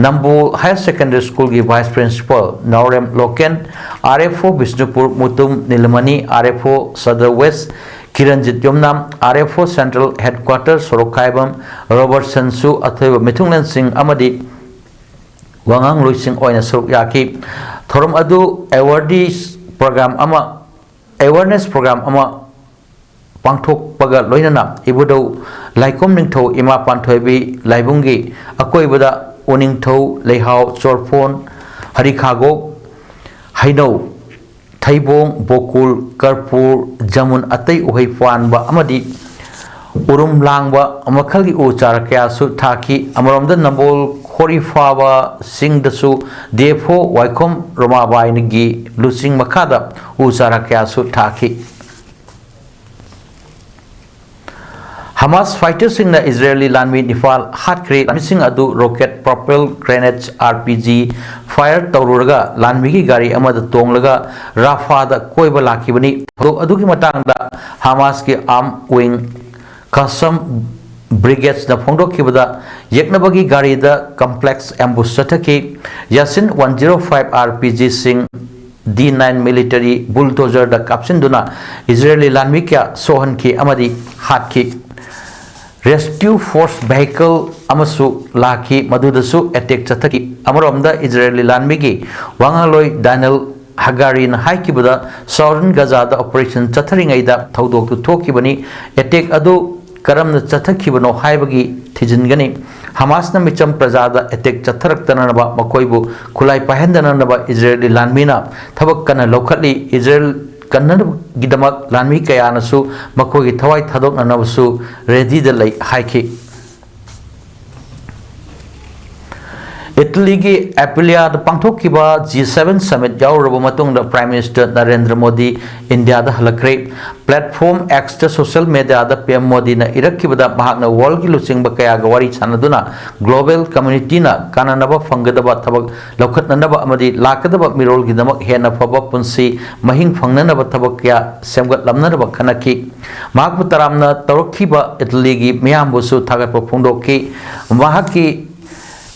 Nambol higher secondary ꯁ꯭ꯀꯨꯜꯒꯤ vice principal Naorem Loken, R F O Bishnupur Mutum Nilamani, R F O Sadar west Kiranjit Yumnam, R F O central headquarter Sorokhaibam ꯔꯣꯕꯔꯠꯁꯟꯁꯨ ꯑꯊꯣꯏꯕ ꯃꯤꯊꯨꯡꯂꯦꯟꯁꯤꯡ ꯑꯃꯗꯤ ꯋꯥꯉꯥꯡꯂꯣꯏꯁꯤꯡ ꯑꯣꯏꯅ ꯁꯔꯨꯛ ꯌꯥꯈꯤ꯫ ꯊꯧꯔꯝ ꯑꯗꯨ ꯑꯦꯋꯥꯔꯗꯤ ꯄ꯭ꯔꯣꯒ꯭ꯔꯥꯝ ꯑꯃ, ꯑꯦꯋꯥꯔꯅꯦꯁ ꯄ꯭ꯔꯣꯒ꯭ꯔꯥꯝ ꯑꯃ ꯄꯥꯡꯊꯣꯛꯄꯒ ꯂꯣꯏꯅꯅ ꯏꯕꯨꯙꯧ ꯂꯥꯏꯈꯣꯝ ꯅꯤꯡꯊꯧ ꯏꯃꯥ ꯄꯥꯟꯊꯣꯏꯕꯤ ꯂꯥꯏꯕꯨꯡꯒꯤ ꯑꯀꯣꯏꯕꯗ ꯎꯅꯤꯡꯊꯧ, ꯂꯩꯍꯥꯎ, ꯆꯣꯔꯐꯣꯟ, ꯍꯔꯤꯈꯥꯒꯣꯛ, ꯍꯩꯅꯧ, ꯊꯩꯕꯣꯡ, ꯕꯣꯀꯨꯜ, ꯀꯔꯄꯨꯔ, ꯖꯃꯨꯟ, ꯑꯇꯩ ꯎꯍꯩ ꯄꯥꯟꯕ ꯑꯃꯗꯤ ꯎꯔꯨꯝ ꯂꯥꯡꯕ ꯃꯈꯜꯒꯤ ꯎ ꯆꯥꯔꯥ ꯀꯌꯥꯁꯨ ꯊꯥꯈꯤ꯫ ꯑꯃꯔꯣꯝꯗ ꯅꯝꯕꯣꯜ ꯈꯣꯔꯤꯐꯥꯕ ꯆꯤꯡꯗꯁꯨ ꯗꯦꯐꯣ ꯋꯥꯏꯈꯣꯝ ꯔꯣꯃꯥꯕꯥꯏꯒꯤ ꯂꯨꯆꯤꯡ ꯃꯈꯥꯗ ꯎ ꯆꯥꯔꯥ ꯀꯌꯥꯁꯨ ꯊꯥꯈꯤ꯫ ꯍꯃꯥꯁ ꯐꯥꯏꯇꯔꯁꯤꯡꯅ ꯏꯖꯔꯦꯂꯤ ꯂꯥꯟꯃꯤ ꯅꯤꯄꯥꯜ ꯍꯥꯠꯈ꯭ꯔꯦ꯫ ꯂꯥꯟꯃꯤꯁꯤꯡ ꯑꯗꯨ rocket propelled grenade, R P G, fire ꯇꯧꯔꯨꯔꯒ ꯂꯥꯟꯃꯤꯒꯤ ꯒꯥꯔꯤ ꯑꯃꯗ ꯇꯣꯡꯂꯒ ꯔꯥꯐꯥꯗ ꯀꯣꯏꯕ ꯂꯥꯛꯈꯤꯕꯅꯤ꯫ ꯊꯧꯗꯣꯛ ꯑꯗꯨꯒꯤ ꯃꯇꯥꯡꯗ ꯍꯃꯥꯁꯀꯤ ꯑꯥꯔꯝ ꯋꯤꯡ ꯀꯥꯁꯝ ꯕ꯭ꯔꯤꯒꯦꯗꯅ ꯐꯣꯡꯗꯣꯛꯈꯤꯕꯗ, ꯌꯦꯛꯅꯕꯒꯤ ꯒꯥꯔꯤꯗ ꯀꯝꯄ꯭ꯂꯦꯛꯁ ꯑꯦꯝꯕꯨꯁ ꯆꯠꯊꯈꯤ꯫ Yasin one zero five R P ꯖꯤꯁꯤꯡ, ꯗꯤ ꯅꯥꯏꯟ ꯃꯤꯂꯤꯇꯔꯤ ꯕꯨꯜꯗꯣꯖꯔꯗ ꯀꯥꯞꯁꯤꯟꯗꯨꯅ ꯏꯖꯔꯦꯂꯤ ꯂꯥꯟꯃꯤ ꯀꯌꯥ ꯁꯣꯛꯍꯟꯈꯤ ꯑꯃꯗꯤ ꯍꯥꯠꯈꯤ꯫ ꯔꯦꯁꯀ꯭ꯌꯨ ꯐꯣꯔꯁ ꯚꯦꯍꯤꯀꯜ ꯑꯃꯁꯨ ꯂꯥꯛꯈꯤ, ꯃꯗꯨꯗꯁꯨ ꯑꯦꯇꯦꯛ ꯆꯠꯊꯈꯤ꯫ ꯑꯃꯔꯣꯝꯗ ꯏꯖꯔꯦꯂꯤ ꯂꯥꯟꯃꯤꯒꯤ ꯋꯥꯉꯥꯡꯂꯣꯏ ꯗꯥꯅꯦꯜ ꯍꯒꯥꯔꯤꯅ ꯍꯥꯏꯈꯤꯕꯗ, ꯁꯥꯎꯗꯔꯟ ꯒꯖꯥꯗ ꯑꯣꯄꯔꯦꯁꯟ ꯆꯠꯊꯔꯤꯉꯩꯗ ꯊꯧꯗꯣꯛꯇꯨ ꯊꯣꯛꯈꯤꯕꯅꯤ꯫ ꯑꯦꯇꯦꯛ ꯑꯗꯨ ꯀꯔꯝꯅ ꯆꯠꯊꯈꯤꯕꯅꯣ ꯍꯥꯏꯕꯒꯤ ꯊꯤꯖꯤꯟꯒꯅꯤ꯫ ꯍꯃꯥꯁꯅ ꯃꯤꯆꯝ ꯄ꯭ꯔꯖꯥꯗ ꯑꯦꯇꯦꯛ ꯆꯠꯊꯔꯛꯇꯅꯅꯕ, ꯃꯈꯣꯏꯕꯨ ꯈꯨꯠꯂꯥꯏ ꯄꯥꯏꯍꯟꯗꯅꯅꯕ ꯏꯖꯔꯦꯂꯤ ꯂꯥꯟꯃꯤꯅ ꯊꯕꯛ ꯀꯟꯅ ꯂꯧꯈꯠꯂꯤ꯫ ꯏꯖꯔꯦꯜ ꯀꯟꯅꯕꯒꯤꯗꯃꯛ ꯂꯥꯟꯃꯤ ꯀꯌꯥꯅꯁꯨ ꯃꯈꯣꯏꯒꯤ ꯊꯋꯥꯏ ꯊꯥꯗꯣꯛꯅꯅꯕꯁꯨ ꯔꯦꯗꯤꯗ ꯂꯩ ꯍꯥꯏꯈꯤ꯫ ꯏꯇꯂꯤꯒꯤ ꯑꯦꯄꯤꯂꯤꯌꯥꯗ ꯄꯥꯡꯊꯣꯛꯈꯤꯕ ꯖꯤ ꯁꯚꯦꯟ ꯁꯃꯤꯠ ꯌꯥꯎꯔꯨꯔꯕ ꯃꯇꯨꯡꯗ ꯄ꯭ꯔꯥꯏꯝ ꯃꯤꯅꯤꯁꯇꯔ ꯅꯔꯦꯟꯗ꯭ꯔ ꯃꯣꯗꯤ ꯏꯟꯗꯤꯌꯥꯗ ꯍꯜꯂꯛꯈ꯭ꯔꯦ꯫ ꯄ꯭ꯂꯦꯠꯐꯣꯝ X ꯇ ꯁꯣꯁꯤꯌꯦꯜ ꯃꯤꯗꯤꯌꯥꯗ ꯄꯤ ꯑꯦꯝ ꯃꯣꯗꯤꯅ ꯏꯔꯛꯈꯤꯕꯗ ꯃꯍꯥꯛꯅ ꯋꯥꯔꯜꯒꯤ ꯂꯨꯆꯤꯡꯕ ꯀꯌꯥꯒ ꯋꯥꯔꯤ ꯁꯥꯟꯅꯗꯨꯅ ꯒ꯭ꯂꯣꯕꯦꯜ ꯀꯝꯃ꯭ꯌꯨꯅꯤꯇꯤꯅ ꯀꯥꯟꯅꯅꯕ ꯐꯪꯒꯗꯕ ꯊꯕꯛ ꯂꯧꯈꯠꯅꯅꯕ ꯑꯃꯗꯤ ꯂꯥꯛꯀꯗꯕ ꯃꯤꯔꯣꯜꯒꯤꯗꯃꯛ ꯍꯦꯟꯅ ꯐꯕ ꯄꯨꯟꯁꯤ ꯃꯍꯤꯡ ꯐꯪꯅꯅꯕ ꯊꯕꯛ ꯀꯌꯥ ꯁꯦꯝꯒꯠꯂꯝꯅꯅꯕ ꯈꯟꯅꯈꯤ꯫ ꯃꯍꯥꯛꯄꯨ ꯇꯔꯥꯝꯅ ꯇꯧꯔꯛꯈꯤꯕ ꯏꯇꯂꯤꯒꯤ ꯃꯤꯌꯥꯝꯕꯨꯁꯨ ꯊꯥꯒꯠꯄ ꯐꯣꯡꯗꯣꯛꯈꯤ꯫ ꯃꯍꯥꯛꯀꯤ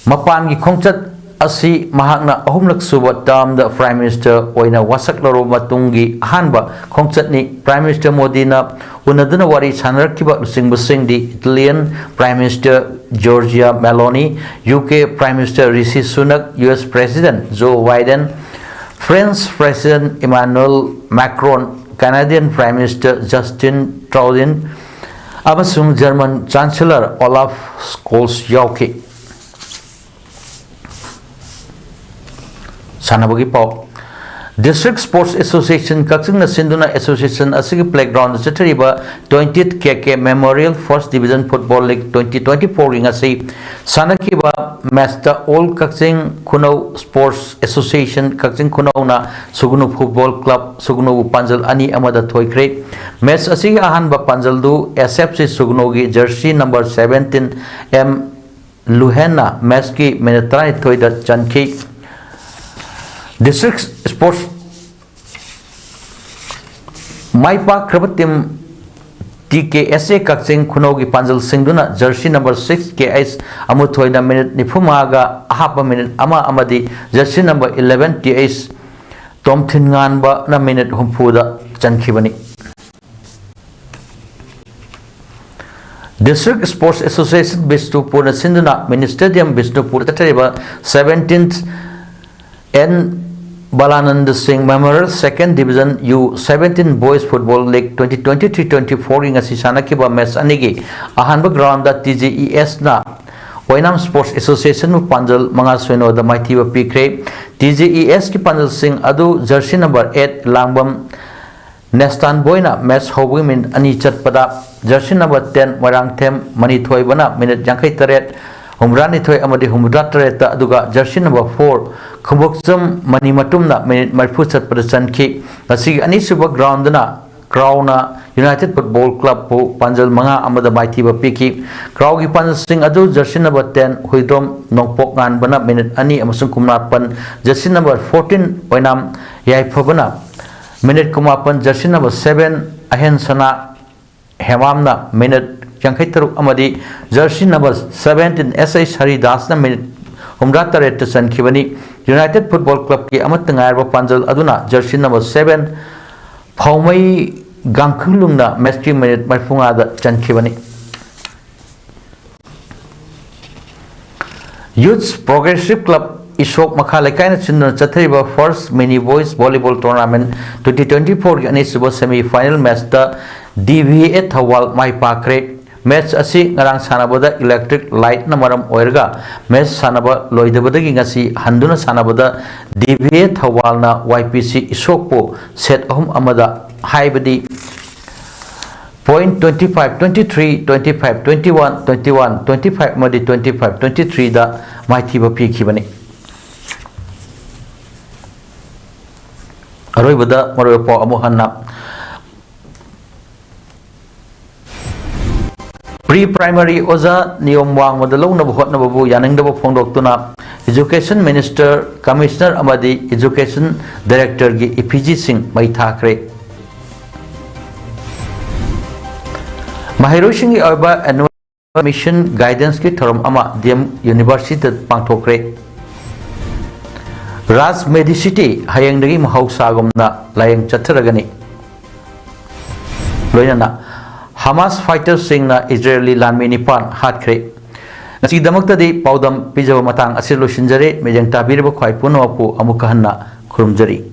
ꯃꯄꯥꯟꯒꯤ ꯈꯣꯡꯆꯠ ꯑꯁꯤ ꯃꯍꯥꯛꯅ ꯑꯍꯨꯝꯂꯛ ꯁꯨꯕ ꯇꯔꯝꯗ ꯄ꯭ꯔꯥꯏꯝ ꯃꯤꯅꯤꯁꯇꯔ ꯑꯣꯏꯅ ꯋꯥꯁꯛ ꯂꯧꯔꯕ ꯃꯇꯨꯡꯒꯤ ꯑꯍꯥꯟꯕ ꯈꯣꯡꯆꯠꯅꯤ꯫ ꯄ꯭ꯔꯥꯏꯝ ꯃꯤꯅꯤꯁꯇꯔ ꯃꯣꯗꯤꯅ ꯎꯅꯗꯨꯅ ꯋꯥꯔꯤ ꯁꯥꯟꯅꯔꯛꯈꯤꯕ ꯂꯨꯆꯤꯡꯕꯁꯤꯡꯗꯤ Italian prime minister Giorgia Meloni, U K prime minister Rishi Sunak, U S president Joe Biden, France president Emmanuel Macron, Canadian prime minister Justin Trudeau ꯑꯃꯁꯨꯡ ꯖꯔꯃꯟ ꯆꯥꯟꯁꯦꯂꯔ ꯑꯣꯂꯥꯐ ꯁ꯭ꯀꯣꯜꯁ ꯌꯥꯎꯈꯤ꯫ ꯁꯥꯟꯅꯕꯒꯤ ꯄꯥꯎ꯫ District Sports Association ꯀꯛꯆꯤꯡꯅ ꯁꯤꯟꯗꯨꯅ association ꯑꯁꯤꯒꯤ playground ꯗ ꯆꯠꯊꯔꯤꯕ twentieth K K Memorial First Division Football League twenty twenty-four ꯒꯤ ꯉꯁꯤ ꯁꯥꯟꯅꯈꯤꯕ match ꯇ All Kakching Khunou Sports Association ꯀꯛꯆꯤꯡ ꯈꯨꯅꯧꯅ ꯁꯨꯒꯅꯨ Football Club ꯁꯨꯒꯅꯨꯕꯨ ꯄꯥꯟꯖꯜ ꯑꯅꯤ ꯑꯃꯗ ꯊꯣꯏꯈ꯭ꯔꯦ꯫ Match ꯑꯁꯤꯒꯤ ꯑꯍꯥꯟꯕ ꯄꯥꯟꯖꯜꯗꯨ S F C ꯁꯨꯒꯅꯨꯒꯤ jersey number seventeen M ꯂꯨꯍꯦꯟꯅ match ꯀꯤ minute ꯇꯔꯥꯅꯤꯊꯣꯏꯗ ꯆꯟꯈꯤ꯫ District Sports my ꯄꯥꯛꯈ꯭ꯔꯕ team T K S A Kakching ꯈꯨꯅꯧꯒꯤ ꯄꯥꯟꯖꯜꯁꯤꯡꯗꯨꯅ jersey number six K H ꯑꯃꯨꯊꯣꯏꯅ minute ꯅꯤꯐꯨꯃꯉꯥꯒ ꯑꯍꯥꯞꯄ minute ꯑꯃ ꯑꯃꯗꯤ jersey number eleven T H ꯇꯣꯝꯊꯤꯟꯉꯥꯟꯕꯅ minute ꯍꯨꯝꯐꯨꯗ ꯆꯟꯈꯤꯕꯅꯤ꯫ District Sports Association ꯕꯤꯁꯅꯨꯄꯨꯔꯅ ꯁꯤꯟꯗꯨꯅ Mini Stadium ꯕꯤꯁꯅꯨꯄꯨꯔꯗ ꯆꯠꯊꯔꯤꯕ seventeenth N ꯕꯂꯥꯅꯟꯗ ꯁꯤꯡ Memorial Second Division U seventeen Boys Football League twenty twenty-three twenty-four ꯒꯤ ꯉꯁꯤ ꯁꯥꯟꯅꯈꯤꯕ match ꯑꯅꯤꯒꯤ ꯑꯍꯥꯟꯕ ground ꯗ T G E S ꯅ ꯑꯣꯏꯅꯥꯝ Sports Association ꯕꯨ ꯄꯥꯟꯖꯜ ꯃꯉꯥ ꯁꯤꯅꯣꯗ ꯃꯥꯏꯊꯤꯕ ꯄꯤꯈ꯭ꯔꯦ꯫ T G E S ꯀꯤ ꯄꯥꯟꯖꯜꯁꯤꯡ ꯑꯗꯨ jersey number eight ꯂꯥꯡꯕꯝ ꯅꯦꯁꯇꯥꯟ ꯕꯣꯏꯅ match ꯍꯧꯕꯒꯤ minute ꯑꯅꯤ ꯆꯠꯄꯗ, jersey number ten Moirangthem ꯃꯅꯤꯊꯣꯏꯕꯅ minute ꯌꯥꯡꯈꯩ ꯇꯔꯦꯠ ꯍꯨꯝꯐꯨꯇꯔꯥꯅꯤꯊꯣꯏ ꯑꯃꯗꯤ ꯍꯨꯝꯐꯨꯇꯔꯥ ꯇꯔꯦꯠꯇ, ꯑꯗꯨꯒ ꯖꯔꯁꯤ ꯅꯝꯕꯔ ꯐꯣꯔ ꯈꯨꯕꯣꯛꯆꯝ ꯃꯅꯤꯃꯇꯨꯝꯅ ꯃꯤꯅꯤꯠ ꯃꯔꯤꯐꯨ ꯆꯠꯄꯗ ꯆꯟꯈꯤ꯫ ꯉꯁꯤꯒꯤ ꯑꯅꯤꯁꯨꯕ ꯒ꯭ꯔꯥꯎꯟꯗꯅ ꯀ꯭ꯔꯥꯎꯅ ꯌꯨꯅꯥꯏꯇꯦꯗ ꯐꯨꯠꯕꯣꯜ ꯀ꯭ꯂꯕꯄꯨ ꯄꯥꯟꯖꯜ ꯃꯉꯥ ꯑꯃꯗ ꯃꯥꯏꯊꯤꯕ ꯄꯤꯈꯤ꯫ ꯀ꯭ꯔꯥꯎꯒꯤ ꯄꯥꯟꯖꯜꯁꯤꯡ ꯑꯗꯨ ꯖꯔꯁꯤ ꯅꯝꯕꯔ ꯇꯦꯟ ꯍꯨꯏꯗ꯭ꯔꯣꯝ ꯅꯣꯡꯄꯣꯛ ꯉꯥꯟꯕꯅ ꯃꯤꯅꯤꯠ ꯑꯅꯤ ꯑꯃꯁꯨꯡ ꯀꯨꯟꯃꯥꯄꯟ, ꯖꯔꯁꯤ ꯅꯝꯕꯔ ꯐꯣꯔꯇꯤꯟ ꯑꯣꯏꯅꯥꯝ ꯌꯥꯏꯐꯕꯅ ꯃꯤꯅꯤꯠ ꯀꯨꯟꯃꯥꯄꯟ, ꯖꯔꯁꯤ ꯅꯝꯕꯔ ꯁꯚꯦꯟ ꯑꯍꯦꯟ ꯁꯅꯥ ꯍꯦꯃꯥꯝꯅ ꯃꯤꯅꯤꯠ ꯌꯥꯡꯈꯩ ꯇꯔꯨꯛ ꯑꯃꯗꯤ ꯖꯔꯁꯤ ꯅꯝꯕꯔ ꯁꯚꯦꯟꯇꯤꯟ ꯑꯦꯁ ꯑꯩ ꯁꯔꯤꯗꯥꯁꯅ ꯃꯤꯅꯤꯠ ꯍꯨꯝꯐꯨꯇꯔꯥ ꯇꯔꯦꯠꯇ ꯆꯟꯈꯤꯕꯅꯤ꯫ ꯌꯨꯅꯥꯏꯇꯦꯗ ꯐꯨꯠꯕꯣꯜ ꯀ꯭ꯂꯕꯀꯤ ꯑꯃꯠꯇ ꯉꯥꯏꯔꯕ ꯄꯥꯟꯖꯜ ꯑꯗꯨꯅ ꯖꯔꯁꯤ ꯅꯝꯕꯔ ꯁꯚꯦꯟ ꯐꯧꯃꯩ ꯒꯥꯡꯈꯨꯂꯨꯡꯅ ꯃꯦꯆꯀꯤ ꯃꯤꯅꯤꯠ ꯃꯔꯤꯐꯨꯃꯉꯥꯗ ꯆꯟꯈꯤꯕꯅꯤ꯫ ꯌꯨꯠꯁ ꯄ꯭ꯔꯣꯒ꯭ꯔꯦꯁꯤꯞ ꯀ꯭ꯂꯕ ꯏꯁꯣꯛ ꯃꯈꯥ ꯂꯩꯀꯥꯏꯅ ꯁꯤꯟꯗꯨꯅ ꯆꯠꯊꯔꯤꯕ ꯐꯥꯔꯁ mini boys volleyball tournament twenty twenty ꯐꯣꯔꯒꯤ ꯑꯅꯤꯁꯨꯕ ꯁꯦꯃꯤ ꯐꯥꯏꯅꯦꯜ ꯃꯦꯆꯇ ꯗꯤ ꯚꯤ ꯑꯦ ꯊꯧꯕꯥꯜ ꯃꯥꯏ ꯄꯥꯛꯈ꯭ꯔꯦ꯫ ꯃꯦꯆ ꯑꯁꯤ ꯉꯔꯥꯡ ꯁꯥꯟꯅꯕꯗ ꯏꯂꯦꯛꯇ꯭ꯔꯤꯛ ꯂꯥꯏꯠꯅ ꯃꯔꯝ ꯑꯣꯏꯔꯒ ꯃꯦꯆ ꯁꯥꯟꯅꯕ ꯂꯣꯏꯗꯕꯗꯒꯤ ꯉꯁꯤ ꯍꯟꯗꯨꯅ ꯁꯥꯟꯅꯕꯗ ꯗꯤ ꯚꯤ ꯑꯦ ꯊꯧꯕꯥꯜꯅ ꯋꯥꯏ ꯄꯤ ꯁꯤ ꯏꯁꯣꯛꯄꯨ ꯁꯦꯠ ꯑꯍꯨꯝ ꯑꯃꯗ, ꯍꯥꯏꯕꯗꯤ point twenty five twenty three, twenty five twenty one, twenty one twenty five ꯑꯃꯗꯤ ꯇ꯭ꯋꯦꯟꯇꯤ ꯐꯥꯏꯚ ꯇ꯭ꯋꯦꯟꯇꯤ ꯊ꯭ꯔꯤꯗ ꯃꯥꯏꯊꯤꯕ ꯄꯤꯈꯤꯕꯅꯤ꯫ ꯑꯔꯣꯏꯕꯗ ꯃꯔꯨꯑꯣꯏꯕ ꯄꯥꯎ ꯑꯃꯨꯛ ꯍꯟꯅ꯫ ꯄ꯭ꯔꯤ ꯄ꯭ꯔꯥꯏꯃꯔꯤ ꯑꯣꯖꯥ ꯅꯤꯌꯣꯝ ꯋꯥꯡꯃꯗ ꯂꯧꯅꯕ ꯍꯣꯠꯅꯕꯕꯨ ꯌꯥꯅꯤꯡꯗꯕ ꯐꯣꯡꯗꯣꯛꯇꯨꯅ ꯏꯖꯨꯀꯦꯁꯟ ꯃꯤꯅꯤꯁꯇꯔ, ꯀꯃꯤꯁꯅꯔ ꯑꯃꯗꯤ ꯏꯖꯨꯀꯦꯁꯟ ꯗꯥꯏꯔꯦꯛꯇꯔꯒꯤ ꯏꯐꯤꯖꯤꯁꯤꯡ ꯃꯩ ꯊꯥꯈ꯭ꯔꯦ꯫ ꯃꯍꯩꯔꯣꯏꯁꯤꯡꯒꯤ ꯑꯣꯏꯕ ꯑꯦꯅꯨꯋꯦꯜ ꯃꯤꯁꯟ ꯒꯥꯏꯗꯦꯟꯁꯀꯤ ꯊꯧꯔꯝ ꯑꯃ ꯗꯤ ꯑꯦꯝ ꯌꯨꯅꯤꯚꯔꯁꯤꯇꯤꯗ ꯄꯥꯡꯊꯣꯛꯈ꯭ꯔꯦ꯫ ꯔꯥꯖ ꯃꯦꯗꯤꯁꯤꯇꯤ ꯍꯌꯦꯡꯗꯒꯤ ꯃꯍꯧꯁꯥꯒꯨꯝꯅ ꯂꯥꯏꯌꯦꯡ ꯆꯠꯊꯔꯒꯅꯤ꯫ ꯂꯣꯏꯅꯅ ꯍꯃꯥꯁ ꯐꯥꯏꯇꯔꯁꯤꯡꯅ ꯏꯖꯔꯦꯂꯤ ꯂꯥꯟꯃꯤ ꯅꯤꯄꯥꯟ ꯍꯥꯠꯈ꯭ꯔꯦ꯫ ꯉꯁꯤꯒꯤꯗꯃꯛꯇꯗꯤ ꯄꯥꯎꯗꯝ ꯄꯤꯖꯕ ꯃꯇꯥꯡ ꯑꯁꯤ ꯂꯣꯏꯁꯤꯟꯖꯔꯦ꯫ ꯃꯤꯠꯌꯦꯡ ꯇꯥꯕꯤꯔꯤꯕ ꯈ꯭ꯋꯥꯏ ꯄꯨꯝꯅꯃꯛꯄꯨ ꯑꯃꯨꯛꯀ ꯍꯟꯅ ꯈꯨꯔꯨꯝꯖꯔꯤ꯫